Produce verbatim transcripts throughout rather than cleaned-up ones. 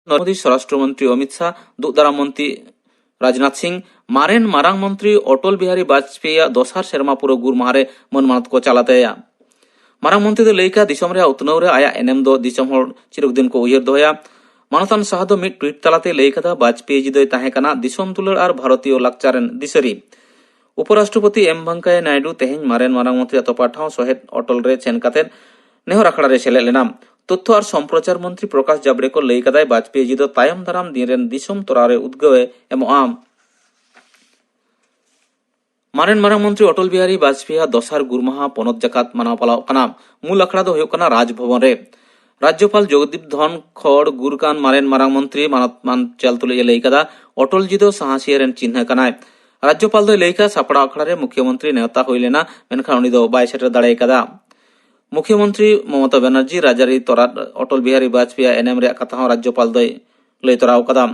ᱱᱚᱨᱮᱱᱫᱨᱚ ᱢᱳᱫᱤ, ᱥᱚᱨᱟᱥᱴᱨᱚ ᱢᱚᱱᱛᱨᱤ ᱚᱢᱤᱛ ᱥᱟᱦ, ᱫᱩᱜ ᱫᱟᱨᱟᱢ ᱢᱚᱱᱛᱨᱤ ᱨᱟᱡᱽᱱᱟᱛᱷ ᱥᱤᱝ, ᱢᱟᱨᱮᱱ ᱢᱟᱨᱟᱝ ᱢᱚᱱᱛᱨᱤ ᱚᱴᱚᱞ ᱵᱤᱦᱟᱨᱤ ᱵᱟᱡᱽᱯᱮᱭᱤᱭᱟᱜ ᱫᱚᱥᱟᱨ ᱥᱮᱨᱢᱟ ᱯᱩᱨᱟᱹ ᱜᱩᱨ ᱢᱟᱦᱟ ᱨᱮ ᱢᱟᱹᱱ ᱢᱟᱱᱚᱛ ᱠᱚ ᱪᱟᱞ ᱟᱫᱮᱭᱟ᱾ ᱢᱟᱨᱟᱝ ᱢᱚᱱᱛᱨᱤ ᱫᱚᱭ ᱞᱟᱹᱭ ᱠᱟᱜᱼᱟ, ᱫᱤᱥᱚᱢ ᱨᱮᱭᱟᱜ ᱩᱛᱱᱟᱹᱣ ᱨᱮ ᱟᱭᱟᱜ ᱮᱱᱮᱢ ᱫᱚ ᱫᱤᱥᱚᱢ ᱦᱚᱲ ᱪᱤᱨᱚᱠᱫᱤᱱ ᱠᱚ ᱩᱭᱦᱟᱹᱨ ᱫᱚᱦᱚᱭᱟ᱾ ᱢᱟᱱᱚᱛᱟᱱ ᱥᱟᱦ ᱫᱚ ᱢᱤᱫ ᱴᱩᱭᱤᱴ ᱛᱟᱞᱟᱛᱮᱭ ᱞᱟᱹᱭ ᱠᱟᱫᱟ, ᱵᱟᱡᱽᱯᱮᱭᱤ ᱡᱤ ᱫᱚᱭ ᱛᱟᱦᱮᱸ ᱠᱟᱱᱟ ᱫᱤᱥᱚᱢ ᱫᱩᱞᱟᱹᱲ ᱟᱨ ᱵᱷᱟᱨᱚᱛᱤᱭᱚ ᱞᱟᱠᱪᱟᱨ ᱨᱮᱱ ᱫᱤᱥᱟᱹᱨᱤ᱾ ᱩᱯᱚᱨᱟᱥᱴᱨᱚᱯᱚᱛᱤ ᱮᱢ ᱵᱷᱮᱝᱠᱟᱭᱟ ᱱᱟᱭᱰᱩ ᱛᱮᱦᱮᱧ ᱢᱟᱨᱮᱱ ᱢᱟᱨᱟᱝ ᱢᱚᱱᱛᱨᱤᱭᱟᱜ ᱛᱚᱯᱟ ᱴᱷᱟᱶ ᱥᱚᱦᱮᱫ ᱚᱴᱚᱞ ᱨᱮ ᱥᱮᱱ ᱠᱟᱛᱮ ᱱᱮᱦᱚᱨ ᱟᱠᱷᱲᱟ ᱨᱮ ᱥᱮᱞᱮᱫ ᱞᱮᱱᱟ᱾ ᱛᱚᱛᱛᱷᱚ ᱟᱨ ᱥᱚᱢᱯᱨᱚᱪᱟᱨ ᱢᱚᱱᱛᱨᱤ ᱯᱨᱚᱠᱟᱥ ᱡᱟᱵᱲᱮᱠᱚᱨ ᱞᱟᱹᱭ ᱠᱟᱫᱟᱭ, ᱵᱟᱡᱽᱯᱮᱭᱤ ᱡᱤ ᱫᱚ ᱛᱟᱭᱚᱢ ᱫᱟᱨᱟᱢ ᱫᱤᱱ ᱨᱮᱱ ᱫᱤᱥᱚᱢ ᱛᱚᱨᱟᱣ ᱨᱮ ᱩᱫᱽᱜᱟᱹᱣ ᱮ ᱮᱢᱚᱜᱼᱟ᱾ ᱢᱟᱨᱮᱱ ᱢᱟᱨᱟᱝ ᱢᱚᱱᱛᱨᱤ ᱚᱴᱚᱞ ᱵᱤᱦᱟᱨᱤ ᱵᱟᱡᱽᱯᱮᱭᱤᱭᱟᱜ ᱫᱚᱥᱟᱨ ᱜᱩᱨ ᱢᱟᱦᱟ ᱯᱚᱱᱚᱛ ᱡᱟᱠᱟᱛ ᱢᱟᱱᱟᱣ ᱯᱟᱞᱟᱣᱚᱜ ᱠᱟᱱᱟ᱾ ᱢᱩᱞ ᱟᱠᱷᱲᱟ ᱫᱚ ᱦᱩᱭᱩᱜ ᱠᱟᱱᱟ ᱨᱟᱡᱽ ᱵᱷᱚᱵᱚᱱ ᱨᱮ᱾ ᱨᱟᱡᱽᱡᱚᱯᱟᱞ ᱡᱚᱜᱽᱫᱤᱯ ᱫᱷᱚᱱᱠᱷᱚᱲ ᱜᱩᱨ ᱠᱟᱱ ᱢᱟᱨᱮᱱ ᱢᱟᱨᱟᱝ ᱢᱚᱱᱛᱨᱤ ᱢᱟᱱᱚᱛ ᱢᱟᱱ ᱪᱟᱞ ᱛᱩᱞᱩᱡ ᱮ ᱞᱟᱹᱭ ᱠᱟᱫᱟ, ᱚᱴᱚᱞ ᱡᱤ ᱫᱚ ᱥᱟᱦᱟᱥᱤᱭᱟᱹ ᱨᱮᱱ ᱪᱤᱱᱦᱟᱹ ᱠᱟᱱᱟᱭ᱾ ᱨᱟᱡᱽᱡᱚᱯᱟᱞ ᱫᱚᱭ ᱞᱟᱹᱭ ᱠᱟᱫᱟ, ᱥᱟᱯᱲᱟᱣ ᱟᱠᱷᱲᱟ ᱨᱮ ᱢᱩᱠᱷᱭᱚᱢᱚᱱᱛᱨᱤ ᱱᱮᱣᱛᱟ ᱦᱩᱭ ᱞᱮᱱᱟ, ᱢᱮᱱᱠᱷᱟᱱ ᱩᱱᱤ ᱫᱚ ᱵᱟᱭ ᱥᱮᱴᱮᱨ ᱫᱟᱲᱮ ᱠᱟᱫᱟ᱾ ᱢᱩᱠᱷᱭᱚᱢᱚᱱᱛᱨᱤ ᱢᱚᱢᱚᱛᱟ ᱵᱟᱱᱟᱨᱡᱤ ᱨᱟᱡᱽᱟᱹᱨᱤ ᱛᱚᱨᱟᱫ ᱚᱴᱚᱞ ᱵᱤᱦᱟᱨᱤ ᱵᱟᱡᱽᱯᱮᱭᱤᱭᱟᱜ ᱮᱱᱮᱢ ᱨᱮᱭᱟᱜ ᱠᱟᱛᱷᱟ ᱦᱚᱸ ᱨᱟᱡᱽᱡᱚᱯᱟᱞ ᱫᱚᱭ ᱞᱟᱹᱭ ᱛᱚᱨᱟᱣ ᱠᱟᱫᱟ᱾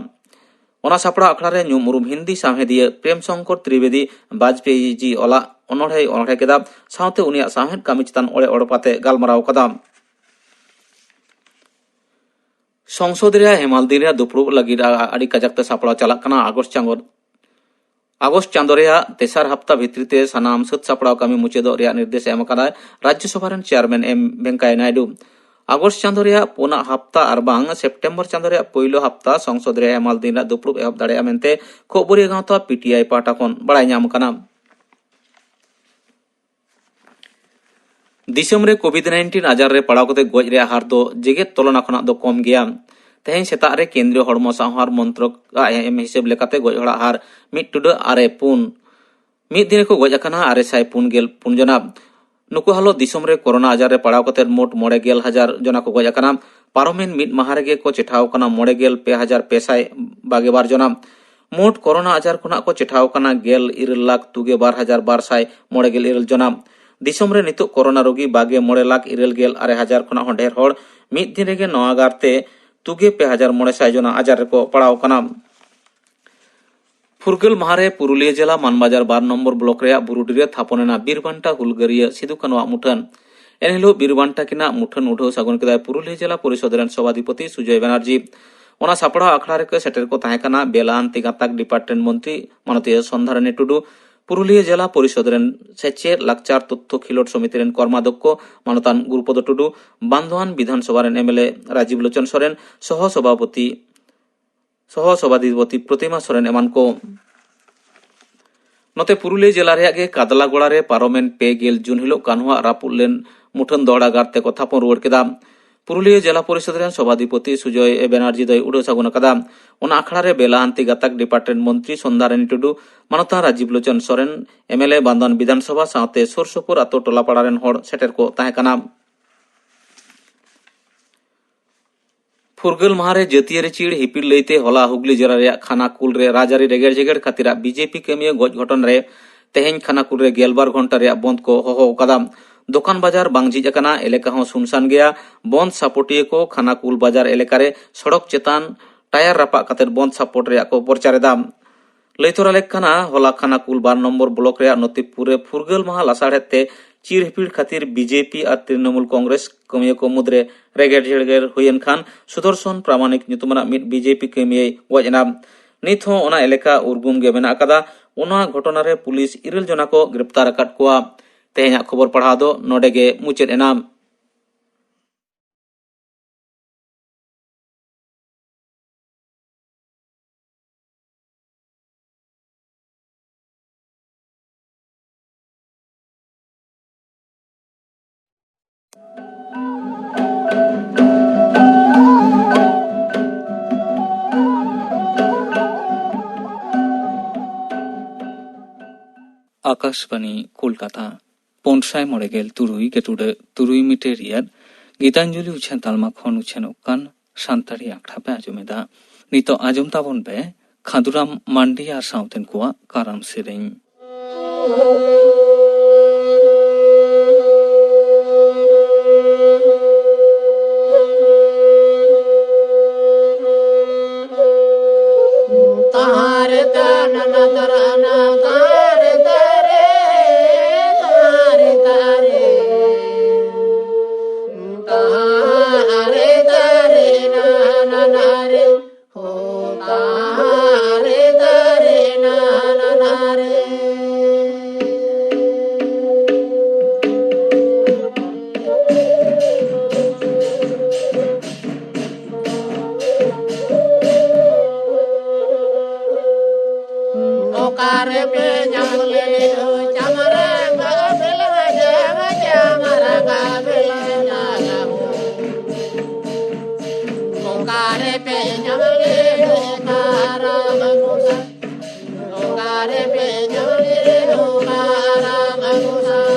ᱚᱱᱟ ᱥᱟᱯᱲᱟᱣ ᱟᱠᱷᱲᱟ ᱨᱮ ᱧᱩᱢ ᱩᱨᱩᱢ ᱦᱤᱱᱫᱤ ᱥᱟᱶᱦᱮᱫᱤᱭᱟᱹ ᱯᱨᱮᱢ ᱥᱚᱝᱠᱚᱨ ᱛᱨᱤᱵᱮᱫᱤ ᱵᱟᱡᱽᱯᱮᱭᱤ ᱡᱤ ᱚᱞᱟᱜ ᱚᱱᱚᱬᱦᱮᱭ ᱚᱱᱚᱬᱦᱮ ᱠᱮᱫᱟ, ᱥᱟᱶᱛᱮ ᱩᱱᱤᱭᱟᱜ ᱥᱟᱶᱦᱮᱫ ᱠᱟᱹᱢᱤ ᱪᱮᱛᱟᱱ ᱚᱲᱮ ᱚᱲᱯᱟᱛᱮ ᱜᱟᱞᱢᱟᱨᱟᱣ ᱠᱟᱫᱟ᱾ ᱥᱚᱝᱥᱚᱫ ᱨᱮᱭᱟᱜ ᱦᱮᱢᱟᱞ ᱫᱤᱱ ᱨᱮᱭᱟᱜ ᱫᱩᱯᱲᱩᱵ ᱞᱟᱹᱜᱤᱫ ᱟ-, ᱟᱹᱰᱤ ᱠᱟᱡᱟᱠ ᱛᱮ ᱥᱟᱯᱲᱟᱣ ᱪᱟᱞᱟᱜ ᱠᱟᱱᱟ᱾ ᱟᱜᱚᱥᱴ ᱪᱟᱸᱫᱚ, ᱟᱜᱚᱥᱴ ᱪᱟᱸᱫᱚ ᱨᱮᱭᱟᱜ ᱛᱮᱥᱟᱨ ᱦᱟᱯᱛᱟ ᱵᱷᱤᱛᱨᱤ ᱛᱮ ᱥᱟᱱᱟᱢ ᱥᱟᱹᱛ ᱥᱟᱯᱲᱟᱣ ᱠᱟᱹᱢᱤ ᱢᱩᱪᱟᱹᱫᱚᱜ ᱨᱮᱭᱟᱜ ᱱᱤᱨᱫᱮᱥ ᱮ ᱮᱢ ᱟᱠᱟᱫᱟᱭ ᱨᱟᱡᱽᱭᱚ ᱥᱚᱵᱷᱟ ᱨᱮᱱ ᱪᱮᱭᱟᱨᱢᱮᱱ ᱮᱢ ᱵᱷᱮᱝᱠᱟᱭᱟ ᱱᱟᱭᱰᱩ᱾ ᱟᱜᱚᱥᱴ ᱪᱟᱸᱫᱚ ᱨᱮᱭᱟᱜ ᱯᱩᱱᱟᱜ ᱦᱟᱯᱛᱟ ᱟᱨ ᱵᱟᱝ ᱥᱮᱯᱴᱮᱢᱵᱚᱨ ᱪᱟᱸᱫᱚ ᱨᱮᱭᱟᱜ ᱯᱩᱭᱞᱩ ᱦᱟᱯᱛᱟ ᱥᱚᱝᱥᱚᱫ ᱨᱮ ᱦᱮᱢᱟᱞ ᱫᱤᱱ ᱨᱮᱭᱟᱜ ᱫᱩᱯᱲᱩᱵ ᱮᱦᱚᱵ ᱫᱟᱲᱮᱭᱟᱜᱼᱟ ᱢᱮᱱᱛᱮ ᱠᱷᱚᱵᱚᱨᱤᱭᱟᱹ ᱜᱟᱶᱛᱟ ᱯᱤ ᱴᱤ ᱟᱭ ᱯᱟᱦᱴᱟ ᱠᱷᱚᱱ ᱵᱟᱲᱟᱭ ᱧᱟᱢ ᱟᱠᱟᱱᱟ᱾ ᱫᱤᱥᱚᱢ ᱨᱮ ᱠᱳᱵᱷᱤᱰ ᱱᱟᱭᱤᱱᱴᱤᱱ ᱟᱡᱟᱨ ᱨᱮ ᱯᱟᱲᱟᱣ ᱠᱟᱛᱮ ᱜᱚᱡ ᱨᱮᱭᱟᱜ ᱦᱟᱨ ᱫᱚ ᱡᱮᱜᱮᱛ ᱛᱩᱞᱚᱱᱟ ᱠᱷᱚᱱᱟᱜ ᱫᱚ ᱠᱚᱢ ᱜᱮᱭᱟ᱾ ᱛᱮᱦᱮᱧ ᱥᱮᱛᱟᱜ ᱨᱮ ᱠᱮᱱᱫᱨᱤᱭᱚ ᱦᱚᱲᱢᱚ ᱥᱟᱶᱟᱨ ᱢᱚᱱᱛᱨᱚᱠ ᱟᱜ ᱮᱢ ᱦᱤᱥᱟᱹᱵ ᱞᱮᱠᱟᱛᱮ ᱜᱚᱡ ᱦᱚᱲᱟᱜ ᱦᱟᱨ ᱢᱤᱫ ᱴᱩᱰᱟᱹᱜ ᱟᱨᱮ ᱯᱩᱱ᱾ ᱢᱤᱫ ᱫᱤᱱ ᱨᱮᱠᱚ ᱜᱚᱡ ᱟᱠᱟᱱᱟ ᱟᱨᱮ ᱥᱟᱭ ᱯᱩᱱ ᱜᱮᱞ ᱯᱩᱱ ᱡᱚᱱᱟ᱾ ᱱᱩᱠᱩ ᱦᱟᱞᱚᱛ ᱫᱤᱥᱚᱢ ᱨᱮ ᱠᱳᱨᱳᱱᱟ ᱟᱡᱟᱨ ᱨᱮ ᱯᱟᱲᱟᱣ ᱠᱟᱛᱮ ᱢᱳᱴ ᱢᱚᱬᱮ ᱜᱮᱞ ᱦᱟᱡᱟᱨ ᱡᱚᱱᱟ ᱠᱚ ᱜᱚᱡ ᱟᱠᱟᱱᱟ᱾ ᱯᱟᱨᱚᱢᱮᱱ ᱢᱤᱫ ᱢᱟᱦᱟ ᱨᱮᱜᱮ ᱠᱚ ᱪᱮᱴᱷᱟᱣ ᱟᱠᱟᱱᱟ ᱢᱚᱬᱮ ᱜᱮᱞ ᱯᱮ ᱦᱟᱡᱟᱨ ᱯᱮ ᱥᱟᱭ ᱵᱟᱜᱮ ᱵᱟᱨ ᱡᱚᱱᱟ᱾ ᱢᱳᱴ ᱠᱳᱨᱳᱱᱟ ᱟᱡᱟᱨ ᱠᱷᱚᱱᱟᱜ ᱠᱚ ᱪᱮᱴᱷᱟᱣ ᱟᱠᱟᱱᱟ ᱜᱮᱞ ᱤᱨᱟᱹᱞ ᱞᱟᱠᱷ ᱛᱩᱜᱮ ᱵᱟᱨ ᱦᱟᱡᱟᱨ ᱵᱟᱨ ᱥᱟᱭ ᱢᱚᱬᱮ ᱜᱮᱞ ᱤᱨᱟᱹᱞ ᱡᱚᱱᱟ᱾ ᱫᱤᱥᱚᱢ ᱨᱮ ᱱᱤᱛᱚᱜ ᱠᱳᱨᱳᱱᱟ ᱨᱳᱜᱤ ᱵᱟᱜᱮ ᱢᱚᱬᱮ ᱞᱟᱠᱷ ᱤᱨᱟᱹᱞ ᱜᱮᱞ ᱟᱨᱮ ᱦᱟᱡᱟᱨ ᱠᱷᱚᱱᱟᱜ ᱦᱚᱸ ᱰᱷᱮᱨ ᱦᱚᱲ ᱢᱤᱫ ᱫᱤᱱ ᱨᱮᱜᱮ ᱱᱚᱣᱟ ᱜᱟᱨᱛᱮ ᱛᱩᱜᱮ ᱯᱮ ᱦᱟᱡᱟᱨ ᱢᱚᱬᱮ ᱥᱟᱭ ᱡᱚᱱᱟ ᱟᱡᱟᱨ ᱨᱮᱠᱚ ᱯᱟᱲᱟᱣ ᱟᱠᱟᱱᱟ᱾ ᱯᱷᱩᱨᱜᱟᱹᱞ ᱢᱟᱦᱟ ᱨᱮ ᱯᱩᱨᱩᱞᱤᱭᱟᱹ ᱡᱮᱞᱟ ᱢᱟᱱᱵᱟᱡᱟᱨ ᱵᱟᱨ ᱱᱚᱢᱵᱚᱨ ᱵᱞᱚᱠ ᱨᱮᱭᱟᱜ ᱵᱩᱨᱩᱰᱤ ᱨᱮ ᱛᱷᱟᱯᱚᱱ ᱮᱱᱟ ᱵᱤᱨ ᱵᱟᱱᱴᱟ ᱦᱩᱞᱜᱟᱹᱨᱤᱭᱟᱹ ᱥᱤᱫᱩ ᱠᱟᱹᱱᱩᱣᱟᱜ ᱢᱩᱴᱷᱟᱹᱱ᱾ ᱮᱱᱦᱤᱞᱳᱜ ᱵᱤᱨ ᱵᱟᱱᱴᱟ ᱠᱤᱱᱟᱜ ᱢᱩᱴᱷᱟᱹᱱ ᱩᱰᱷᱟᱹᱣ ᱥᱟᱹᱜᱩᱱ ᱠᱮᱫᱟᱭ ᱯᱩᱨᱩᱞᱤᱭᱟᱹ ᱡᱮᱞᱟ ᱯᱚᱨᱤᱥᱚᱫ ᱨᱮᱱ ᱥᱚᱵᱷᱟᱫᱷᱤᱯᱚᱛᱤ ᱥᱩᱡᱚᱭ ᱵᱟᱱᱟᱨᱡᱤ᱾ ᱚᱱᱟ ᱥᱟᱯᱲᱟᱣ ᱟᱠᱷᱲᱟ ᱨᱮᱠᱚ ᱥᱮᱴᱮᱨ ᱠᱚ ᱛᱟᱦᱮᱸ ᱠᱟᱱᱟ ᱵᱮᱞᱟᱦᱟᱱᱛᱤ ᱜᱟᱛᱟᱠ ᱰᱤᱯᱟᱨᱴᱢᱮᱱᱴ ᱢᱚᱱᱛᱨᱤ ᱢᱟᱱᱚᱛᱤᱭᱟᱹ ᱥᱚᱱᱫᱷᱟᱨᱟᱱᱤ ᱴᱩᱰᱩ, ᱯᱩᱨᱩᱞᱤᱭᱟᱹ ᱡᱮᱞᱟ ᱯᱚᱨᱤᱥᱚᱫᱽ ᱨᱮᱱ ᱥᱮᱪᱮᱫ, ᱞᱟᱠᱪᱟᱨ, ᱛᱚᱛᱛᱷᱚ, ᱠᱷᱮᱞᱳᱰ ᱥᱚᱢᱤᱛᱤ ᱨᱮᱱ ᱠᱚᱨᱢᱟᱫᱷᱚᱠᱠᱷᱚ ᱢᱟᱱᱚᱛᱟᱱ ᱜᱩᱨᱩᱯᱚᱫᱚ ᱴᱩᱰᱩ, ᱵᱟᱱᱫᱷᱣᱟᱱ ᱵᱤᱫᱷᱟᱱ ᱥᱚᱵᱷᱟ ᱨᱮᱱ ᱮᱢᱮᱞᱮ ᱨᱟᱡᱤᱵᱽ ᱞᱳᱪᱚᱱ ᱥᱚᱨᱮᱱ, ᱥᱚᱦᱚ ᱥᱚᱵᱷᱟᱯᱚᱛᱤ, ᱥᱚᱦᱚ ᱥᱚᱵᱷᱟᱫᱷᱤᱯᱚᱛᱤ ᱯᱨᱚᱛᱤᱢᱟ ᱥᱚᱨᱮᱱ ᱮᱢᱟᱱ ᱠᱚ᱾ ᱱᱚᱛᱮ ᱯᱩᱨᱩᱞᱤᱭᱟᱹ ᱡᱮᱞᱟ ᱨᱮᱭᱟᱜ ᱜᱮ ᱠᱟᱫᱞᱟᱜᱚᱲᱟ ᱨᱮ ᱯᱟᱨᱚᱢᱮᱱ ᱯᱮ ᱜᱮᱞ ᱡᱩᱱ ᱦᱤᱞᱳᱜ ᱠᱟᱹᱱᱦᱩᱣᱟᱜ ᱨᱟᱹᱯᱩᱫ ᱞᱮᱱ ᱢᱩᱴᱷᱟᱹᱱ ᱫᱚᱦᱲᱟ ᱜᱟᱲ ᱛᱮᱠᱚ ᱛᱷᱟᱯᱚᱱ ᱨᱩᱣᱟᱹᱲ ᱠᱮᱫᱟ᱾ ᱯᱩᱨᱩᱞᱤᱭᱟᱹ ᱡᱮᱞᱟ ᱯᱚᱨᱤᱥᱚᱫᱽ ᱨᱮᱱ ᱥᱚᱵᱷᱟᱫᱷᱤᱯᱚᱛᱤ ᱥᱩᱡᱚᱭ ᱵᱮᱱᱟᱨᱡᱤ ᱫᱚᱭ ᱩᱰᱷᱟᱹᱣ ᱥᱟᱹᱜᱩᱱ ᱟᱠᱟᱫᱟ᱾ ᱚᱱᱟ ᱟᱠᱷᱲᱟ ᱨᱮ ᱵᱮᱞᱟᱦᱟᱱᱛᱤ ᱜᱟᱛᱟᱠ ᱰᱤᱯᱟᱨᱴᱢᱮᱱᱴ ᱢᱚᱱᱛᱨᱤ ᱥᱚᱱᱫᱷᱟᱨᱟᱱᱤ ᱴᱩᱰᱩ, ᱢᱟᱱᱚᱛᱟᱱ ᱨᱟᱡᱤᱵᱽ ᱞᱳᱪᱚᱱ ᱥᱚᱨᱮᱱ, ᱮᱢᱮᱞᱮ, ᱵᱟᱱᱫᱚᱣᱟᱱ ᱵᱤᱫᱷᱟᱱ ᱥᱚᱵᱷᱟ ᱥᱟᱶᱛᱮ ᱥᱩᱨ ᱥᱩᱯᱩᱨ ᱟᱛᱳ ᱴᱚᱞᱟ ᱯᱟᱲᱟ ᱨᱮᱱ ᱦᱚᱲ ᱥᱮᱴᱮᱨ ᱠᱚ ᱛᱟᱦᱮᱸ ᱠᱟᱱᱟ᱾ ᱯᱷᱩᱨᱜᱟᱹᱞ ᱢᱟᱦᱟ ᱨᱮ ᱡᱟᱹᱛᱤᱭᱟᱹᱨᱤ ᱪᱤᱲ ᱦᱤᱯᱤᱲ ᱞᱟᱹᱭᱛᱮ ᱦᱚᱞᱟ ᱦᱩᱜᱽᱞᱤ ᱡᱮᱞᱟ ᱨᱮᱭᱟᱜ ᱠᱷᱟᱱᱟᱠᱩᱞ ᱨᱮ ᱨᱟᱡᱽᱟᱹᱨᱤ ᱨᱮᱜᱮᱲ ᱡᱮᱜᱮᱲ ᱠᱷᱟᱹᱛᱤᱨᱟᱜ ᱵᱤᱡᱮᱯᱤ ᱠᱟᱹᱢᱤᱭᱟᱹ ᱜᱚᱡ ᱜᱷᱚᱴᱚᱱ ᱨᱮ ᱛᱮᱦᱮᱧ ᱠᱷᱟᱱᱟᱠᱩᱞ ᱨᱮ ᱜᱮᱞᱵᱟᱨ ᱜᱷᱚᱱᱴᱟ ᱨᱮᱭᱟᱜ ᱵᱚᱱᱫ ᱠᱚ ᱦᱚᱦᱚ ᱟᱠᱟᱫᱟ᱾ ᱫᱚᱠᱟᱱ ᱵᱟᱡᱟᱨ ᱵᱟᱝ ᱡᱷᱤᱡ ᱟᱠᱟᱱᱟ, ᱮᱞᱟᱠᱟ ᱦᱚᱸ ᱥᱩᱱᱥᱟᱱ ᱜᱮᱭᱟ᱾ ᱵᱚᱱᱫ ᱥᱟᱯᱚᱴᱤᱭᱟᱹ ᱠᱚ ᱠᱷᱟᱱᱟᱠᱩᱞ ᱵᱟᱡᱟᱨ ᱮᱞᱟᱠᱟ ᱨᱮ ᱥᱚᱲᱚᱠ ᱪᱮᱛᱟᱱ ᱴᱟᱭᱟᱨ ᱨᱟᱯᱟᱜ ᱠᱟᱛᱮ ᱵᱚᱱᱫ ᱥᱟᱯᱚᱴ ᱨᱮᱭᱟᱜ ᱠᱚ ᱯᱨᱚᱪᱟᱨ ᱮᱫᱟ᱾ ᱞᱟᱹᱭ ᱛᱚᱨᱟ ᱞᱮᱠ ᱠᱟᱱᱟ, ᱦᱚᱞᱟ ᱠᱷᱟᱱᱟᱠᱩᱞ ᱵᱟᱨ ᱱᱚᱢᱵᱚᱨ ᱵᱞᱚᱠ ᱨᱮᱭᱟᱜ ᱱᱚᱛᱤᱯᱩᱨ ᱨᱮ ᱯᱷᱩᱨᱜᱟᱹᱞ ᱢᱟᱦᱟ ᱞᱟᱥᱟᱲᱦᱮᱫ ᱛᱮ ᱪᱤᱨ ᱦᱤᱯᱤᱲ ᱠᱷᱟᱹᱛᱤᱨ ᱵᱤᱡᱮᱯᱤ ᱟᱨ ᱛᱨᱤᱱᱚᱢᱩᱞ ᱠᱚᱝᱜᱨᱮᱥ ᱠᱟᱹᱢᱤᱭᱟᱹ ᱠᱚ ᱢᱩᱫᱽᱨᱮ ᱨᱮᱜᱮᱲ ᱡᱷᱮᱲᱜᱮᱲ ᱦᱩᱭᱮᱱ ᱠᱷᱟᱱ ᱥᱩᱫᱚᱨᱥᱚᱱ ᱯᱨᱟᱢᱟᱱᱤᱠ ᱧᱩᱛᱩᱢᱟᱱᱟᱜ ᱢᱤᱫ ᱵᱤᱡᱮᱯᱤ ᱠᱟᱹᱢᱤᱭᱟᱹᱭ ᱜᱚᱡ ᱮᱱᱟ᱾ ᱱᱤᱛ ᱦᱚᱸ ᱚᱱᱟ ᱮᱞᱟᱠᱟ ᱩᱨᱜᱩᱢ ᱜᱮ ᱢᱮᱱᱟᱜ ᱟᱠᱟᱫᱟ᱾ ᱚᱱᱟ ᱜᱷᱚᱴᱚᱱᱟ ᱨᱮ ᱯᱩᱞᱤᱥ ᱤᱨᱟᱹᱞ ᱡᱚᱱᱟ ᱠᱚ ᱜᱨᱮᱯᱛᱟᱨ ᱟᱠᱟᱫ ᱠᱚᱣᱟ᱾ ᱛᱮᱦᱮᱧᱟᱜ ᱠᱷᱚᱵᱚᱨ ᱯᱟᱲᱦᱟᱣ ᱫᱚ ᱱᱚᱰᱮ ᱜᱮ ᱢᱩᱪᱟᱹᱫ ᱮᱱᱟ᱾ ᱟᱠᱟᱥᱵᱟᱱᱤ ᱠᱳᱞᱠᱟᱛᱟ, ᱯᱩᱱ ᱥᱟᱭ ᱢᱚᱬᱮ ᱜᱮᱞ ᱛᱩᱨᱩᱭ ᱜᱮᱴᱩᱰᱟᱹ ᱛᱩᱨᱩᱭ ᱢᱤᱴᱟᱨ ᱨᱮᱭᱟᱜ ᱜᱤᱛᱟᱧᱡᱚᱞᱤ ᱩᱪᱷᱟᱹᱱ ᱛᱟᱞᱢᱟ ᱠᱷᱚᱱ ᱩᱪᱷᱟᱹᱱᱚᱜ ᱠᱟᱱ ᱥᱟᱱᱛᱟᱲᱤ ᱟᱠᱷᱲᱟ ᱯᱮ ᱟᱸᱡᱚᱢᱮᱫᱟ᱾ ᱱᱤᱛᱚᱜ ᱟᱸᱡᱚᱢ ᱛᱟᱵᱚᱱ ᱯᱮ ᱠᱷᱟᱫᱩᱨᱟᱢ ᱢᱟᱱᱰᱤ ᱟᱨ ᱥᱟᱶᱛᱮᱱ ᱠᱚᱣᱟᱜ ᱠᱟᱨᱟᱢ ᱥᱮᱨᱮᱧ᱾ ᱨᱮᱯᱮ ᱧᱟᱢ ᱞᱮ ᱦᱳ, ᱪᱟᱢᱨᱟᱝ ᱵᱟᱵᱮᱞ ᱨᱟᱡᱟ, ᱪᱟᱢᱨᱟᱝ ᱵᱟᱵᱮᱞ ᱧᱟᱞᱟ ᱦᱳ᱾ ᱚᱠᱟ ᱨᱮᱯᱮ ᱧᱟᱢ ᱞᱮ ᱦᱳ, ᱠᱟᱨᱟᱢ ᱜᱚᱸᱥᱟᱭ᱾ ᱚᱠᱟ ᱨᱮᱯᱮ ᱧᱟᱢ ᱞᱮ ᱦᱳ, ᱠᱟᱨᱟᱢ ᱜᱚᱸᱥᱟᱭ᱾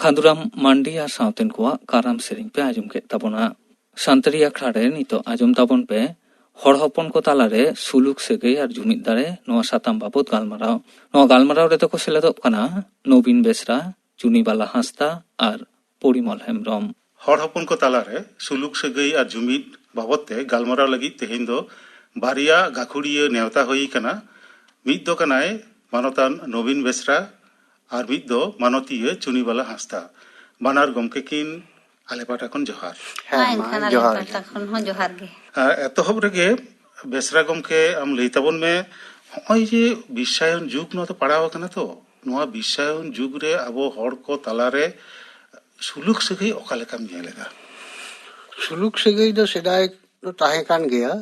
ᱟᱫᱩᱨᱟᱢ ᱢᱟᱱᱰᱤ ᱟᱨ ᱥᱟᱶᱛᱮᱱ ᱠᱚᱣᱟᱜ ᱠᱟᱨᱟᱢ ᱥᱮᱨᱮᱧ ᱯᱮ ᱟᱸᱡᱚᱢ ᱠᱮᱫ ᱛᱟᱵᱚᱱᱟ᱾ ᱥᱟᱱᱛᱟᱲᱤ ᱟᱠᱷᱲᱟ ᱨᱮ ᱱᱤᱛᱚᱜ ᱟᱸᱡᱚᱢ ᱛᱟᱵᱚᱱ ᱯᱮ, ᱦᱚᱲ ᱦᱚᱯᱚᱱ ᱠᱚ ᱛᱟᱞᱟᱨᱮ ᱥᱩᱞᱩᱠ ᱥᱟᱹᱜᱟᱹᱭ ᱟᱨ ᱡᱩᱢᱤᱫ ᱫᱟᱲᱮ, ᱱᱚᱣᱟ ᱥᱟᱛᱟᱢ ᱵᱟᱵᱚᱛ ᱜᱟᱞᱢᱟᱨᱟᱣ᱾ ᱱᱚᱣᱟ ᱜᱟᱞᱢᱟᱨᱟᱣ ᱨᱮᱫᱚ ᱠᱚ ᱥᱮᱞᱮᱫᱚᱜ ᱠᱟᱱᱟ ᱱᱚᱵᱤᱱ ᱵᱮᱥᱨᱟ, ᱪᱩᱱᱤᱵᱟᱞᱟ ᱦᱟᱸᱥᱫᱟ ᱟᱨ ᱯᱚᱨᱤᱢᱚᱞ ᱦᱮᱢᱵᱨᱚᱢ᱾ ᱦᱚᱲ ᱦᱚᱯᱚᱱ ᱠᱚ ᱛᱟᱞᱟᱨᱮ ᱥᱩᱞᱩᱠ ᱥᱟᱹᱜᱟᱹᱭ ᱟᱨ ᱡᱩᱢᱤᱫ ᱵᱟᱵᱚᱛ ᱛᱮ ᱜᱟᱞᱢᱟᱨᱟᱣ ᱞᱟᱹᱜᱤᱫ ᱛᱮᱦᱮᱧ ᱫᱚ ᱵᱟᱨᱭᱟ ᱜᱟᱹᱠᱷᱩᱲᱤᱭᱟᱹ ᱱᱮᱣᱛᱟ ᱦᱩᱭ ᱟᱠᱟᱱᱟ᱾ ᱢᱤᱫ ᱫᱚ ᱠᱟᱱᱟᱭ ᱢᱟᱱᱚᱛᱟᱱ ᱱᱚᱵᱤᱱ ᱵᱮᱥᱨᱟ ᱟᱨ ᱢᱤᱫ ᱫᱚ ᱢᱟᱱᱚᱛᱤᱭᱟᱹ ᱪᱩᱱᱤᱵᱟᱞᱟ ᱦᱟᱸᱥᱫᱟ᱾ ᱵᱟᱱᱟᱨ ᱜᱚᱢᱠᱮ ᱠᱤᱱ ᱟᱞᱮ ᱯᱟᱦᱴᱟ ᱠᱷᱚᱱ ᱡᱚᱦᱟᱨ᱾ ᱦᱮᱸ, ᱢᱟ ᱮᱱᱠᱷᱟᱱ ᱟᱞᱮ ᱡᱚᱦᱟᱨ ᱯᱟᱦᱴᱟ ᱜᱮ᱾ ᱠᱷᱚᱱ ᱦᱚᱸ ᱡᱚᱦᱟᱨ ᱜᱮ᱾ ᱟᱨ ᱮᱛᱚᱦᱚᱵ ᱨᱮᱜᱮ ᱵᱮᱥᱨᱟ ᱜᱚᱢᱠᱮ, ᱟᱢ ᱞᱟᱹᱭ ᱛᱟᱵᱚᱱ ᱢᱮ, ᱱᱚᱜᱼᱚᱭ ᱡᱮ ᱵᱤᱥᱥᱟᱭᱚᱱ ᱡᱩᱜᱽ ᱱᱚᱣᱟ ᱫᱚ ᱯᱟᱲᱟᱣ ᱟᱠᱟᱱᱟ, ᱛᱚ ᱱᱚᱣᱟ ᱵᱤᱥᱥᱟᱭᱚᱱ ᱡᱩᱜᱽ ᱨᱮ ᱟᱵᱚ ᱦᱚᱲ ᱠᱚ ᱛᱟᱞᱟᱨᱮ ᱥᱩᱞᱩᱠ ᱥᱟᱹᱜᱟᱹᱭ ᱚᱠᱟ ᱞᱮᱠᱟᱢ ᱧᱮᱞ ᱮᱫᱟ? ᱥᱩᱞᱩᱠ ᱥᱟᱹᱜᱟᱹᱭ ᱫᱚ ᱥᱮᱫᱟᱭ ᱫᱚ ᱛᱟᱦᱮᱸ ᱠᱟᱱ ᱜᱮᱭᱟ,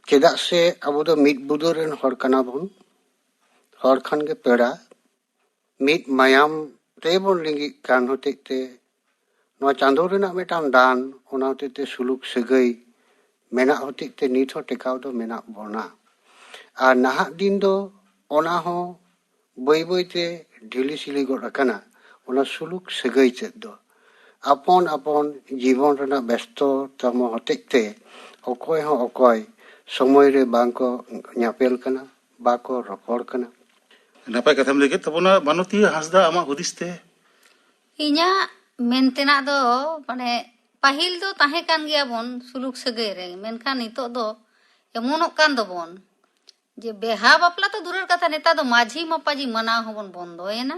ᱪᱮᱫᱟᱜ ᱥᱮ ᱟᱵᱚ ᱫᱚ ᱢᱤᱫ ᱵᱩᱫᱟᱹ ᱨᱮᱱ ᱦᱚᱲ ᱠᱟᱱᱟ ᱵᱚᱱ᱾ ᱦᱚᱲ ᱠᱷᱟᱱ ᱜᱮ ᱯᱮᱲᱟ, ᱢᱤᱫ ᱢᱟᱭᱟᱢ ᱛᱮᱵᱚᱱ ᱞᱤᱸᱜᱤᱜ ᱠᱟᱱ ᱦᱚᱛᱮᱡ ᱛᱮ, ᱱᱚᱣᱟ ᱪᱟᱸᱫᱳ ᱨᱮᱱᱟᱜ ᱢᱤᱫᱴᱟᱝ ᱫᱟᱱ, ᱚᱱᱟ ᱦᱚᱛᱮᱡ ᱛᱮ ᱥᱩᱞᱩᱠ ᱥᱟᱹᱜᱟᱹᱭ ᱢᱮᱱᱟᱜ ᱦᱚᱛᱮᱡ ᱛᱮ ᱱᱤᱛ ᱦᱚᱸ ᱴᱮᱠᱟᱣ ᱫᱚ ᱢᱮᱱᱟᱜ ᱵᱚᱱᱟ᱾ ᱟᱨ ᱱᱟᱦᱟᱜ ᱫᱤᱱ ᱫᱚ ᱚᱱᱟ ᱦᱚᱸ ᱵᱟᱹᱭ ᱵᱟᱹᱭ ᱛᱮ ᱰᱷᱤᱞᱤ ᱥᱤᱞᱤ ᱜᱚᱫ ᱟᱠᱟᱱᱟ, ᱚᱱᱟ ᱥᱩᱞᱩᱠ ᱥᱟᱹᱜᱟᱹᱭ ᱛᱮᱫ ᱫᱚ᱾ ᱟᱯᱚᱱ ᱟᱯᱚᱱ ᱡᱤᱵᱚᱱ ᱨᱮᱱᱟᱜ ᱵᱮᱥᱛᱚᱛᱟᱢ ᱦᱚᱛᱮᱡ ᱛᱮ ᱚᱠᱚᱭ ᱦᱚᱸ ᱚᱠᱚᱭ ᱥᱚᱢᱚᱭ ᱨᱮ ᱵᱟᱝ ᱠᱚ ᱧᱟᱯᱮᱞ ᱠᱟᱱᱟ, ᱵᱟᱠᱚ ᱨᱚᱯᱚᱲ ᱠᱟᱱᱟ᱾ ᱱᱟᱯᱟᱭ ᱠᱟᱛᱷᱟᱢ ᱞᱟᱹᱭ ᱠᱮᱫ ᱛᱟᱵᱚᱱᱟ᱾ ᱢᱟᱱᱚᱛᱤᱭᱟᱹ ᱦᱟᱸᱥᱫᱟ, ᱟᱢᱟᱜ ᱦᱩᱫᱤᱥ ᱛᱮ? ᱤᱧᱟᱹᱜ ᱢᱮᱱ ᱛᱮᱱᱟᱜ ᱫᱚ, ᱢᱟᱱᱮ, ᱯᱟᱹᱦᱤᱞ ᱫᱚ ᱛᱟᱦᱮᱸ ᱠᱟᱱ ᱜᱮᱭᱟ ᱵᱚᱱ ᱥᱩᱞᱩᱠ ᱥᱟᱹᱜᱟᱹᱭ ᱨᱮ, ᱢᱮᱱᱠᱷᱟᱱ ᱱᱤᱛᱚᱜ ᱫᱚ ᱮᱢᱚᱱᱚᱜ ᱠᱟᱱ ᱫᱚᱵᱚᱱ ᱡᱮ ᱵᱮᱦᱟ ᱵᱟᱯᱞᱟ ᱛᱚ ᱫᱩᱨᱮᱨ ᱠᱟᱛᱷᱟ, ᱱᱮᱛᱟᱨ ᱫᱚ ᱢᱟᱹᱡᱷᱤ ᱢᱟᱯᱟᱡᱷᱤ ᱢᱟᱱᱟᱣ ᱦᱚᱸᱵᱚᱱ ᱵᱚᱱᱫᱚᱭᱮᱱᱟ᱾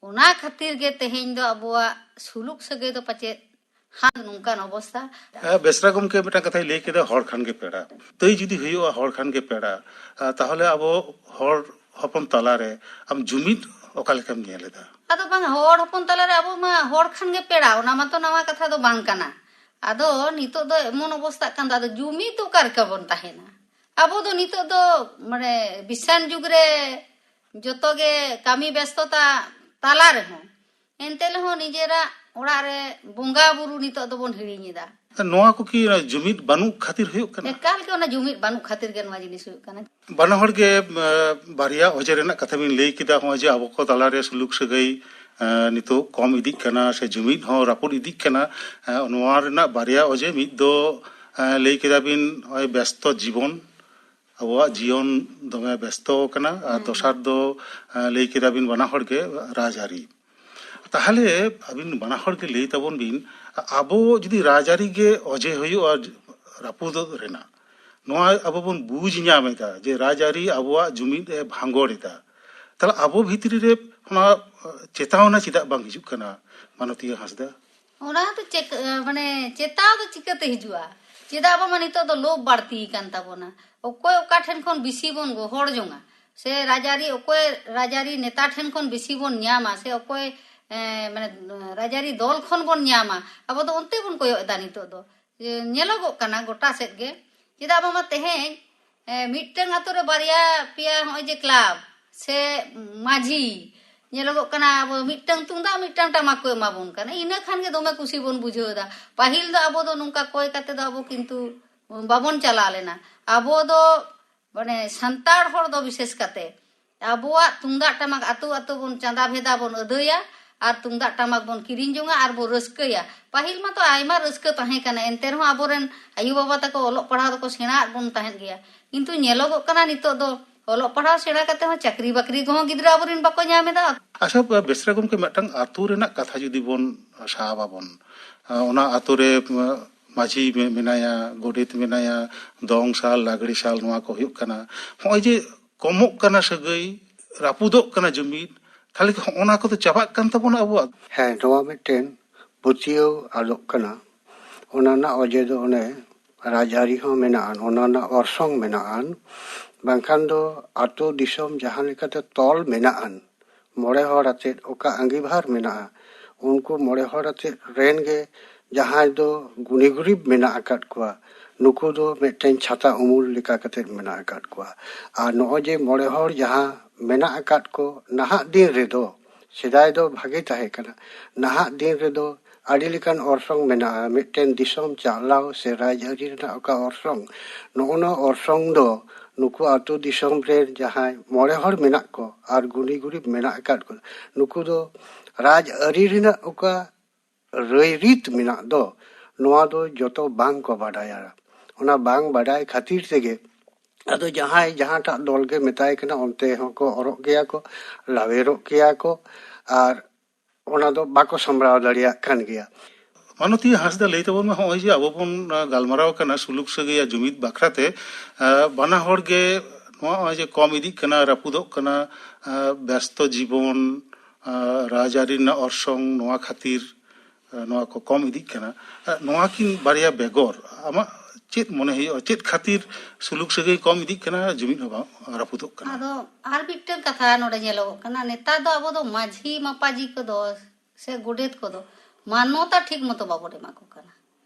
ᱚᱱᱟ ᱠᱷᱟᱹᱛᱤᱨ ᱜᱮ ᱛᱮᱦᱮᱧ ᱫᱚ ᱟᱵᱚᱣᱟᱜ ᱥᱩᱞᱩᱠ ᱥᱟᱹᱜᱟᱹᱭ ᱫᱚ ᱯᱟᱪᱮᱫ ᱦᱟᱸᱜ ᱱᱚᱝᱠᱟᱱ ᱚᱵᱚᱥᱛᱷᱟ᱾ ᱦᱮᱸ, ᱵᱮᱥᱨᱟ ᱜᱚᱢᱠᱮ ᱢᱤᱫᱴᱟᱝ ᱠᱟᱛᱷᱟᱭ ᱞᱟᱹᱭ ᱠᱮᱫᱟ, ᱦᱚᱲ ᱠᱷᱟᱱ ᱜᱮ ᱯᱮᱲᱟ᱾ ᱛᱟᱹᱭ ᱡᱩᱫᱤ ᱦᱩᱭᱩᱜᱼᱟ ᱦᱚᱲ ᱠᱷᱟᱱ ᱜᱮ ᱯᱮᱲᱟ, ᱟᱨ ᱛᱟᱦᱚᱞᱮ ᱟᱵᱚ ᱦᱚᱲ ᱦᱚᱯᱚᱱ ᱛᱟᱞᱟᱨᱮ ᱟᱢ ᱡᱩᱢᱤᱫ ᱚᱠᱟ ᱞᱮᱠᱟᱢ ᱧᱮᱞ ᱮᱫᱟ? ᱟᱫᱚ ᱵᱟᱝ, ᱦᱚᱲ ᱦᱚᱯᱚᱱ ᱛᱟᱞᱟᱨᱮ ᱟᱵᱚ ᱢᱟ ᱦᱚᱲ ᱠᱷᱟᱱ ᱜᱮ ᱯᱮᱲᱟ, ᱚᱱᱟ ᱢᱟᱛᱚ ᱱᱟᱣᱟ ᱠᱟᱛᱷᱟ ᱫᱚ ᱵᱟᱝ ᱠᱟᱱᱟ᱾ ᱟᱫᱚ ᱱᱤᱛᱚᱜ ᱫᱚ ᱮᱢᱚᱱ ᱚᱵᱚᱥᱛᱷᱟᱜ ᱠᱟᱱ ᱫᱚ, ᱟᱫᱚ ᱡᱩᱢᱤᱫ ᱫᱚ ᱚᱠᱟ ᱞᱮᱠᱟ ᱵᱚᱱ ᱛᱟᱦᱮᱱᱟ? ᱟᱵᱚ ᱫᱚ ᱱᱤᱛᱚᱜ ᱫᱚ, ᱢᱟᱱᱮ, ᱵᱤᱥᱥᱟᱱ ᱡᱩᱜᱽ ᱨᱮ ᱡᱚᱛᱚ ᱜᱮ ᱠᱟᱹᱢᱤ ᱵᱮᱥᱛᱚᱛᱟ ᱛᱟᱞᱟ ᱨᱮᱦᱚᱸ, ᱮᱱᱛᱮ ᱨᱮᱦᱚᱸ ᱱᱤᱡᱮᱨᱟᱜ ᱚᱲᱟᱜ ᱨᱮ ᱵᱚᱸᱜᱟ ᱵᱩᱨᱩ ᱱᱤᱛᱚᱜ ᱫᱚᱵᱚᱱ ᱦᱤᱲᱤᱧ ᱮᱫᱟ᱾ ᱱᱚᱣᱟ ᱠᱚ ᱠᱤ ᱚᱱᱟ ᱡᱩᱢᱤᱫ ᱵᱟᱹᱱᱩᱜ ᱠᱷᱟᱹᱛᱤᱨ ᱦᱩᱭᱩᱜ ᱠᱟᱱᱟ? ᱮᱠᱟᱞ ᱜᱮ ᱚᱱᱟ ᱡᱩᱢᱤᱫ ᱵᱟᱹᱱᱩᱜ ᱠᱷᱟᱹᱛᱤᱨ ᱜᱮ ᱱᱚᱣᱟ ᱡᱤᱱᱤᱥ ᱦᱩᱭᱩᱜ ᱠᱟᱱᱟ᱾ ᱵᱟᱱᱟ ᱦᱚᱲ ᱜᱮ, ᱮ, ᱵᱟᱨᱭᱟ ᱚᱡᱮ ᱨᱮᱱᱟᱜ ᱠᱟᱛᱷᱟ ᱵᱤᱱ ᱞᱟᱹᱭ ᱠᱮᱫᱟ, ᱱᱚᱜᱼᱚᱭ ᱡᱮ ᱟᱵᱚ ᱠᱚ ᱛᱟᱞᱟᱨᱮ ᱥᱩᱞᱩᱠ ᱥᱟᱹᱜᱟᱹᱭ ᱱᱤᱛᱚᱜ ᱠᱚᱢ ᱤᱫᱤᱜ ᱠᱟᱱᱟ ᱥᱮ ᱡᱩᱢᱤᱫ ᱦᱚᱸ ᱨᱟᱹᱯᱩᱫ ᱤᱫᱤᱜ ᱠᱟᱱᱟ᱾ ᱱᱚᱣᱟ ᱨᱮᱱᱟᱜ ᱵᱟᱨᱭᱟ ᱚᱡᱮ, ᱢᱤᱫ ᱫᱚ ᱞᱟᱹᱭ ᱠᱮᱫᱟ ᱵᱤᱱ ᱱᱚᱜᱼᱚᱭ ᱵᱮᱥᱛᱚ ᱡᱤᱵᱚᱱ, ᱟᱵᱚᱣᱟᱜ ᱡᱤᱭᱚᱱ ᱫᱚᱢᱮ ᱵᱮᱥᱛᱚ ᱠᱟᱱᱟ, ᱟᱨ ᱫᱚᱥᱟᱨ ᱫᱚ ᱞᱟᱹᱭ ᱠᱮᱫᱟ ᱵᱤᱱ ᱵᱟᱱᱟ ᱦᱚᱲ ᱜᱮ ᱨᱟᱡᱽᱟᱹᱨᱤ᱾ ᱛᱟᱦᱚᱞᱮ ᱟᱹᱵᱤᱱ ᱵᱟᱱᱟ ᱦᱚᱲ ᱜᱮ ᱞᱟᱹᱭ ᱛᱟᱵᱚᱱ ᱵᱤᱱ, ᱟᱵᱚ ᱡᱩᱫᱤ ᱨᱟᱡᱽᱟᱹᱨᱤ ᱜᱮ ᱚᱡᱮ ᱦᱩᱭᱩᱜᱼᱟ ᱨᱟᱹᱯᱩᱫᱚᱜ ᱨᱮᱱᱟᱜ, ᱱᱚᱣᱟ ᱟᱵᱚ ᱵᱚᱱ ᱵᱩᱡᱽ ᱧᱟᱢ ᱮᱫᱟ ᱡᱮ ᱨᱟᱡᱽᱟᱹᱨᱤ ᱟᱵᱚᱣᱟᱜ ᱡᱩᱢᱤᱫ ᱮ ᱵᱷᱟᱸᱜᱚᱲ ᱮᱫᱟ, ᱛᱟᱦᱚᱞᱮ ᱟᱵᱚ ᱵᱷᱤᱛᱨᱤ ᱨᱮ ᱚᱱᱟ ᱪᱮᱛᱟᱣᱱᱟ ᱪᱮᱫᱟᱜ ᱵᱟᱝ ᱦᱤᱡᱩᱜ ᱠᱟᱱᱟ, ᱢᱟᱱᱚᱛᱤᱭᱟᱹ ᱦᱟᱸᱥᱫᱟ? ᱚᱱᱟ ᱫᱚ ᱪᱮᱠ-, ᱢᱟᱱᱮ, ᱪᱮᱛᱟᱣ ᱫᱚ ᱪᱤᱠᱟᱹᱛᱮ ᱦᱤᱡᱩᱜᱼᱟ? ᱪᱮᱫᱟᱜ ᱵᱟᱝᱢᱟ ᱱᱤᱛᱚᱜ ᱫᱚ ᱞᱳᱵᱷ ᱵᱟᱹᱲᱛᱤ ᱟᱠᱟᱱ ᱛᱟᱵᱚᱱᱟ᱾ ᱚᱠᱚᱭ ᱚᱠᱟ ᱴᱷᱮᱱ ᱠᱷᱚᱱ ᱵᱮᱥᱤ ᱵᱚᱱ ᱜᱚᱦᱚᱲ ᱡᱚᱝᱟ, ᱥᱮ ᱨᱟᱡᱽᱟᱹᱨᱤ, ᱚᱠᱚᱭ ᱨᱟᱡᱽᱟᱹᱨᱤ ᱱᱮᱛᱟ ᱴᱷᱮᱱ ᱠᱷᱚᱱ ᱵᱮᱥᱤ ᱵᱚᱱ ᱧᱟᱢᱟ, ᱥᱮ ᱚᱠᱚᱭ, ᱮ, ᱢᱟᱱᱮ, ᱨᱟᱡᱽᱟᱹᱨᱤ ᱫᱚᱞ ᱠᱷᱚᱱ ᱵᱚᱱ ᱧᱟᱢᱟ, ᱟᱵᱚ ᱫᱚ ᱚᱱᱛᱮ ᱵᱚᱱ ᱠᱚᱭᱚᱜ ᱮᱫᱟ ᱱᱤᱛᱚᱜ ᱫᱚ᱾ ᱡᱮ ᱧᱮᱞᱚᱜᱚᱜ ᱠᱟᱱᱟ ᱜᱚᱴᱟ ᱥᱮᱫ ᱜᱮ᱾ ᱪᱮᱫᱟᱜ ᱵᱟᱝᱢᱟ ᱛᱮᱦᱮᱧ, ᱮ, ᱢᱤᱫᱴᱟᱝ ᱟᱛᱳ ᱨᱮ ᱵᱟᱨᱭᱟ ᱯᱮᱭᱟ ᱦᱚᱸᱜᱼᱚᱭ ᱡᱮ ᱠᱞᱟᱵᱽ ᱥᱮ ᱢᱟᱹᱡᱷᱤ, ᱧᱮᱞᱚᱜᱚᱜ ᱠᱟᱱᱟ ᱟᱵᱚ ᱢᱤᱫᱴᱟᱝ ᱛᱩᱢᱫᱟᱜ ᱢᱤᱫᱴᱟᱝ ᱴᱟᱢᱟᱠ ᱠᱚ ᱮᱢᱟ ᱵᱚᱱ ᱠᱟᱱᱟ, ᱤᱱᱟᱹ ᱠᱷᱟᱱ ᱜᱮ ᱫᱚᱢᱮ ᱠᱩᱥᱤ ᱵᱚᱱ ᱵᱩᱡᱷᱟᱹᱣ ᱮᱫᱟ᱾ ᱯᱟᱹᱦᱤᱞ ᱫᱚ ᱟᱵᱚ ᱫᱚ ᱱᱚᱝᱠᱟ ᱠᱚᱭ ᱠᱟᱛᱮ ᱫᱚ ᱟᱵᱚ ᱠᱤᱱᱛᱩ ᱵᱟᱵᱚᱱ ᱪᱟᱞᱟᱣ ᱞᱮᱱᱟ᱾ ᱟᱵᱚ ᱫᱚ ᱢᱟᱱᱮ ᱥᱟᱱᱛᱟᱲ ᱦᱚᱲ ᱫᱚ ᱵᱤᱥᱮᱥ ᱠᱟᱛᱮ ᱟᱵᱚᱣᱟᱜ ᱛᱩᱢᱫᱟᱜ ᱴᱟᱢᱟᱠ ᱟᱛᱳ ᱟᱛᱳ ᱵᱚᱱ ᱪᱟᱸᱫᱟ ᱵᱷᱮᱫᱟ ᱵᱚᱱ ᱟᱹᱫᱟᱹᱭᱟ ᱟᱨ ᱛᱩᱢᱫᱟᱜ ᱴᱟᱢᱟᱠ ᱵᱚᱱ ᱠᱤᱨᱤᱧ ᱡᱚᱝᱟ ᱟᱨ ᱵᱚᱱ ᱨᱟᱹᱥᱠᱟᱹᱭᱟ᱾ ᱯᱟᱹᱦᱤᱞ ᱢᱟᱛᱚ ᱟᱭᱢᱟ ᱨᱟᱹᱥᱠᱟᱹ ᱛᱟᱦᱮᱸ ᱠᱟᱱᱟ, ᱮᱱᱛᱮ ᱨᱮᱦᱚᱸ ᱟᱵᱚᱨᱮᱱ ᱟᱭᱳ ᱵᱟᱵᱟ ᱛᱟᱠᱚ ᱚᱞᱚᱜ ᱯᱟᱲᱦᱟᱣ ᱫᱚᱠᱚ ᱥᱮᱬᱟ ᱟᱫ ᱵᱚᱱ ᱛᱟᱦᱮᱸᱫ ᱜᱮᱭᱟ᱾ ᱠᱤᱱᱛᱩ ᱧᱮᱞᱚᱜᱚᱜ ᱠᱟᱱᱟ ᱱᱤᱛᱚᱜ ᱫᱚ ᱚᱞᱚᱜ ᱯᱟᱲᱦᱟᱣ ᱥᱮᱬᱟ ᱠᱟᱛᱮ ᱦᱚᱸ ᱪᱟᱹᱠᱨᱤ ᱵᱟᱹᱠᱨᱤ ᱠᱚᱦᱚᱸ ᱜᱤᱫᱽᱨᱟᱹ ᱟᱵᱚᱨᱮᱱ ᱵᱟᱠᱚ ᱧᱟᱢ ᱮᱫᱟ᱾ ᱟᱪᱪᱷᱟ, ᱵᱮᱥᱨᱟ ᱜᱚᱢᱠᱮ, ᱢᱤᱫᱴᱟᱝ ᱟᱛᱳ ᱨᱮᱱᱟᱜ ᱠᱟᱛᱷᱟ ᱡᱩᱫᱤ ᱵᱚᱱ ᱥᱟᱵ ᱟᱵᱚᱱ, ᱚᱱᱟ ᱟᱛᱳ ᱨᱮ ᱢᱟᱹᱡᱷᱤ ᱢᱮ-, ᱢᱮᱱᱟᱭᱟ, ᱜᱚᱰᱮᱛ ᱢᱮᱱᱟᱭᱟ, ᱫᱚᱝ ᱥᱟᱞ, ᱞᱟᱜᱽᱲᱮ ᱥᱟᱞ, ᱱᱚᱣᱟ ᱠᱚ ᱦᱩᱭᱩᱜ ᱠᱟᱱᱟ᱾ ᱱᱚᱜᱼᱚᱭ ᱡᱮ ᱠᱚᱢᱚᱜ ᱠᱟᱱᱟ ᱥᱟᱹᱜᱟᱹᱭ, ᱨᱟᱹᱯᱩᱫᱚᱜ ᱠᱟᱱᱟ ᱡᱩᱢᱤᱫ, ᱛᱟᱦᱞᱮ ᱠᱤ ᱦᱚᱸᱜᱼᱚ ᱱᱟ ᱠᱚᱫᱚ ᱪᱟᱵᱟᱜ ᱠᱟᱱ ᱛᱟᱵᱚᱱᱟ ᱟᱵᱚᱣᱟᱜ? ᱦᱮᱸ, ᱱᱚᱣᱟ ᱢᱤᱫᱴᱮᱱ ᱯᱟᱹᱛᱭᱟᱹᱣ ᱟᱫᱚᱜ ᱠᱟᱱᱟ᱾ ᱚᱱᱟ ᱨᱮᱱᱟᱜ ᱚᱡᱮ ᱫᱚ ᱚᱱᱮ ᱨᱟᱡᱽᱟᱹᱨᱤ ᱦᱚᱸ ᱢᱮᱱᱟᱜᱼᱟ, ᱚᱱᱟ ᱨᱮᱱᱟᱜ ᱚᱨᱥᱚᱝ ᱢᱮᱱᱟᱜᱼᱟ᱾ ᱵᱟᱝᱠᱷᱟᱱ ᱫᱚ ᱟᱛᱳ ᱫᱤᱥᱚᱢ ᱡᱟᱦᱟᱸ ᱞᱮᱠᱟᱛᱮ ᱛᱚᱞ ᱢᱮᱱᱟᱜᱼᱟ, ᱢᱚᱬᱮ ᱦᱚᱲ ᱟᱛᱮᱫ ᱚᱠᱟ ᱟᱸᱜᱤᱵᱷᱟᱨ ᱢᱮᱱᱟᱜᱼᱟ, ᱩᱱᱠᱩ ᱢᱚᱬᱮ ᱦᱚᱲ ᱟᱛᱮᱫ ᱨᱮᱱ ᱜᱮ ᱡᱟᱦᱟᱸᱭ ᱫᱚ ᱜᱩᱱᱤ ᱜᱩᱨᱤᱵ ᱢᱮᱱᱟᱜ ᱟᱠᱟᱫ ᱠᱚᱣᱟ, ᱱᱩᱠᱩ ᱫᱚ ᱢᱤᱫᱴᱮᱱ ᱪᱷᱟᱛᱟ ᱩᱢᱩᱞ ᱞᱮᱠᱟ ᱠᱟᱛᱮᱫ ᱢᱮᱱᱟᱜ ᱟᱠᱟᱫ ᱠᱚᱣᱟ᱾ ᱟᱨ ᱱᱚᱜᱼᱚᱭ ᱡᱮ ᱢᱚᱬᱮ ᱦᱚᱲ ᱡᱟᱦᱟᱸ ᱢᱮᱱᱟᱜ ᱟᱠᱟᱫ ᱠᱚ ᱱᱟᱦᱟᱜ ᱫᱤᱱ ᱨᱮᱫᱚ, ᱥᱮᱫᱟᱭ ᱫᱚ ᱵᱷᱟᱜᱮ ᱛᱟᱦᱮᱸ ᱠᱟᱱᱟ, ᱱᱟᱦᱟᱜ ᱫᱤᱱ ᱨᱮᱫᱚ ᱟᱹᱰᱤ ᱞᱮᱠᱟᱱ ᱚᱨᱥᱚᱝ ᱢᱮᱱᱟᱜᱼᱟ᱾ ᱢᱤᱫᱴᱮᱱ ᱫᱤᱥᱚᱢ ᱪᱟᱞᱟᱣ ᱥᱮ ᱨᱟᱡᱽᱟᱹᱨᱤ ᱨᱮᱱᱟᱜ ᱚᱠᱟ ᱚᱨᱥᱚᱝ, ᱱᱚᱜᱼᱚ ᱱᱚᱣᱟ ᱚᱨᱥᱚᱝ ᱫᱚ ᱱᱩᱠᱩ ᱟᱹᱛᱩ ᱫᱤᱥᱚᱢ ᱨᱮ ᱡᱟᱦᱟᱸᱭ ᱢᱚᱬᱮ ᱦᱚᱲ ᱢᱮᱱᱟᱜ ᱠᱚ ᱟᱨ ᱜᱩᱱᱤ ᱜᱩᱨᱤᱵ ᱢᱮᱱᱟᱜ ᱟᱠᱟᱫ ᱠᱚ, ᱱᱩᱠᱩ ᱫᱚ ᱨᱟᱡᱽ ᱟᱹᱨᱤ ᱨᱮᱱᱟᱜ ᱚᱠᱟ ᱨᱟᱹᱭᱨᱤᱛ ᱢᱮᱱᱟᱜ ᱫᱚ, ᱱᱚᱣᱟ ᱫᱚ ᱡᱚᱛᱚ ᱵᱟᱝ ᱠᱚ ᱵᱟᱰᱟᱭᱟ᱾ ᱚᱱᱟ ᱵᱟᱝ ᱵᱟᱰᱟᱭ ᱠᱷᱟᱹᱛᱤᱨ ᱛᱮᱜᱮ ᱟᱫᱚ ᱡᱟᱦᱟᱸᱭ ᱡᱟᱦᱟᱸᱴᱟᱜ ᱫᱚᱞ ᱜᱮ ᱢᱮᱛᱟᱭ ᱠᱟᱱᱟ, ᱚᱱᱛᱮ ᱦᱚᱸᱠᱚ ᱚᱨᱚᱜ ᱜᱮᱭᱟ ᱠᱚ, ᱞᱟᱣᱮᱨᱚᱜ ᱜᱮᱭᱟ ᱠᱚ, ᱟᱨ ᱚᱱᱟ ᱫᱚ ᱵᱟᱠᱚ ᱥᱟᱢᱵᱲᱟᱣ ᱫᱟᱲᱮᱭᱟᱜ ᱠᱟᱱ ᱜᱮᱭᱟ᱾ ᱢᱟᱱᱚᱛᱤᱭᱟᱹ ᱦᱟᱸᱥᱫᱟ, ᱞᱟᱹᱭ ᱛᱟᱵᱚᱱ ᱢᱮ, ᱦᱚᱸᱜᱼᱚᱭ ᱡᱮ ᱟᱵᱚ ᱵᱚᱱ, ᱟᱸ, ᱜᱟᱞᱢᱟᱨᱟᱣ ᱠᱟᱱᱟ ᱥᱩᱞᱩᱠ ᱥᱟᱹᱜᱟᱹᱭ ᱟᱨ ᱡᱩᱢᱤᱫ ᱵᱟᱠᱷᱨᱟᱛᱮ, ᱟᱸ, ᱵᱟᱱᱟ ᱦᱚᱲ ᱜᱮ ᱱᱚᱣᱟ ᱱᱚᱜᱼᱚᱭ ᱡᱮ ᱠᱚᱢ ᱤᱫᱤᱜ ᱠᱟᱱᱟ, ᱨᱟᱹᱯᱩᱫᱚᱜ ᱠᱟᱱᱟ, ᱟᱸ, ᱵᱮᱥᱛᱚ ᱡᱤᱵᱚᱱ, ᱟᱸ, ᱨᱟᱡᱽᱟᱹᱨᱤ ᱨᱮᱱᱟᱜ ᱚᱨᱥᱚᱝ, ᱱᱚᱣᱟ ᱠᱷᱟᱹᱛᱤᱨ, ᱟᱸ, ᱱᱚᱣᱟ ᱠᱚ ᱠᱚᱢ ᱤᱫᱤᱜ ᱠᱟᱱᱟ᱾ ᱟᱸ, ᱱᱚᱣᱟ ᱠᱤᱱ ᱵᱟᱨᱭᱟ ᱵᱮᱜᱚᱨ ᱟᱢᱟᱜ ᱪᱮᱫ ᱢᱚᱱᱮ ᱦᱩᱭᱩᱜᱼᱟ, ᱪᱮᱫ ᱠᱷᱟᱹᱛᱤᱨ ᱥᱩᱞᱩᱠ ᱥᱟᱹᱜᱟᱹᱭ ᱠᱚᱢ ᱤᱫᱤᱜ ᱠᱟᱱᱟ, ᱡᱩᱢᱤᱫ ᱦᱚᱸ ᱵᱟᱝ ᱨᱟᱹᱯᱩᱫᱚᱜ ᱠᱟᱱᱟ? ᱟᱫᱚ ᱟᱨ ᱢᱤᱫᱴᱟᱝ ᱠᱟᱛᱷᱟ ᱱᱚᱰᱮ ᱧᱮᱞᱚᱜᱚᱜ ᱠᱟᱱᱟ, ᱱᱮᱛᱟᱨ ᱫᱚ ᱟᱵᱚ ᱫᱚ ᱢᱟᱹᱡᱷᱤ ᱢᱟᱯᱟᱡᱤ ᱠᱚᱫᱚ ᱥᱮ ᱜᱚᱰᱮᱛ ᱠᱚᱫᱚ ᱢᱟᱱᱚᱛᱟ ᱴᱷᱤᱠ ᱢᱚᱛᱚ ᱵᱟᱵᱚᱱ ᱮᱢᱟ ᱠᱚ ᱠᱟᱱᱟ᱾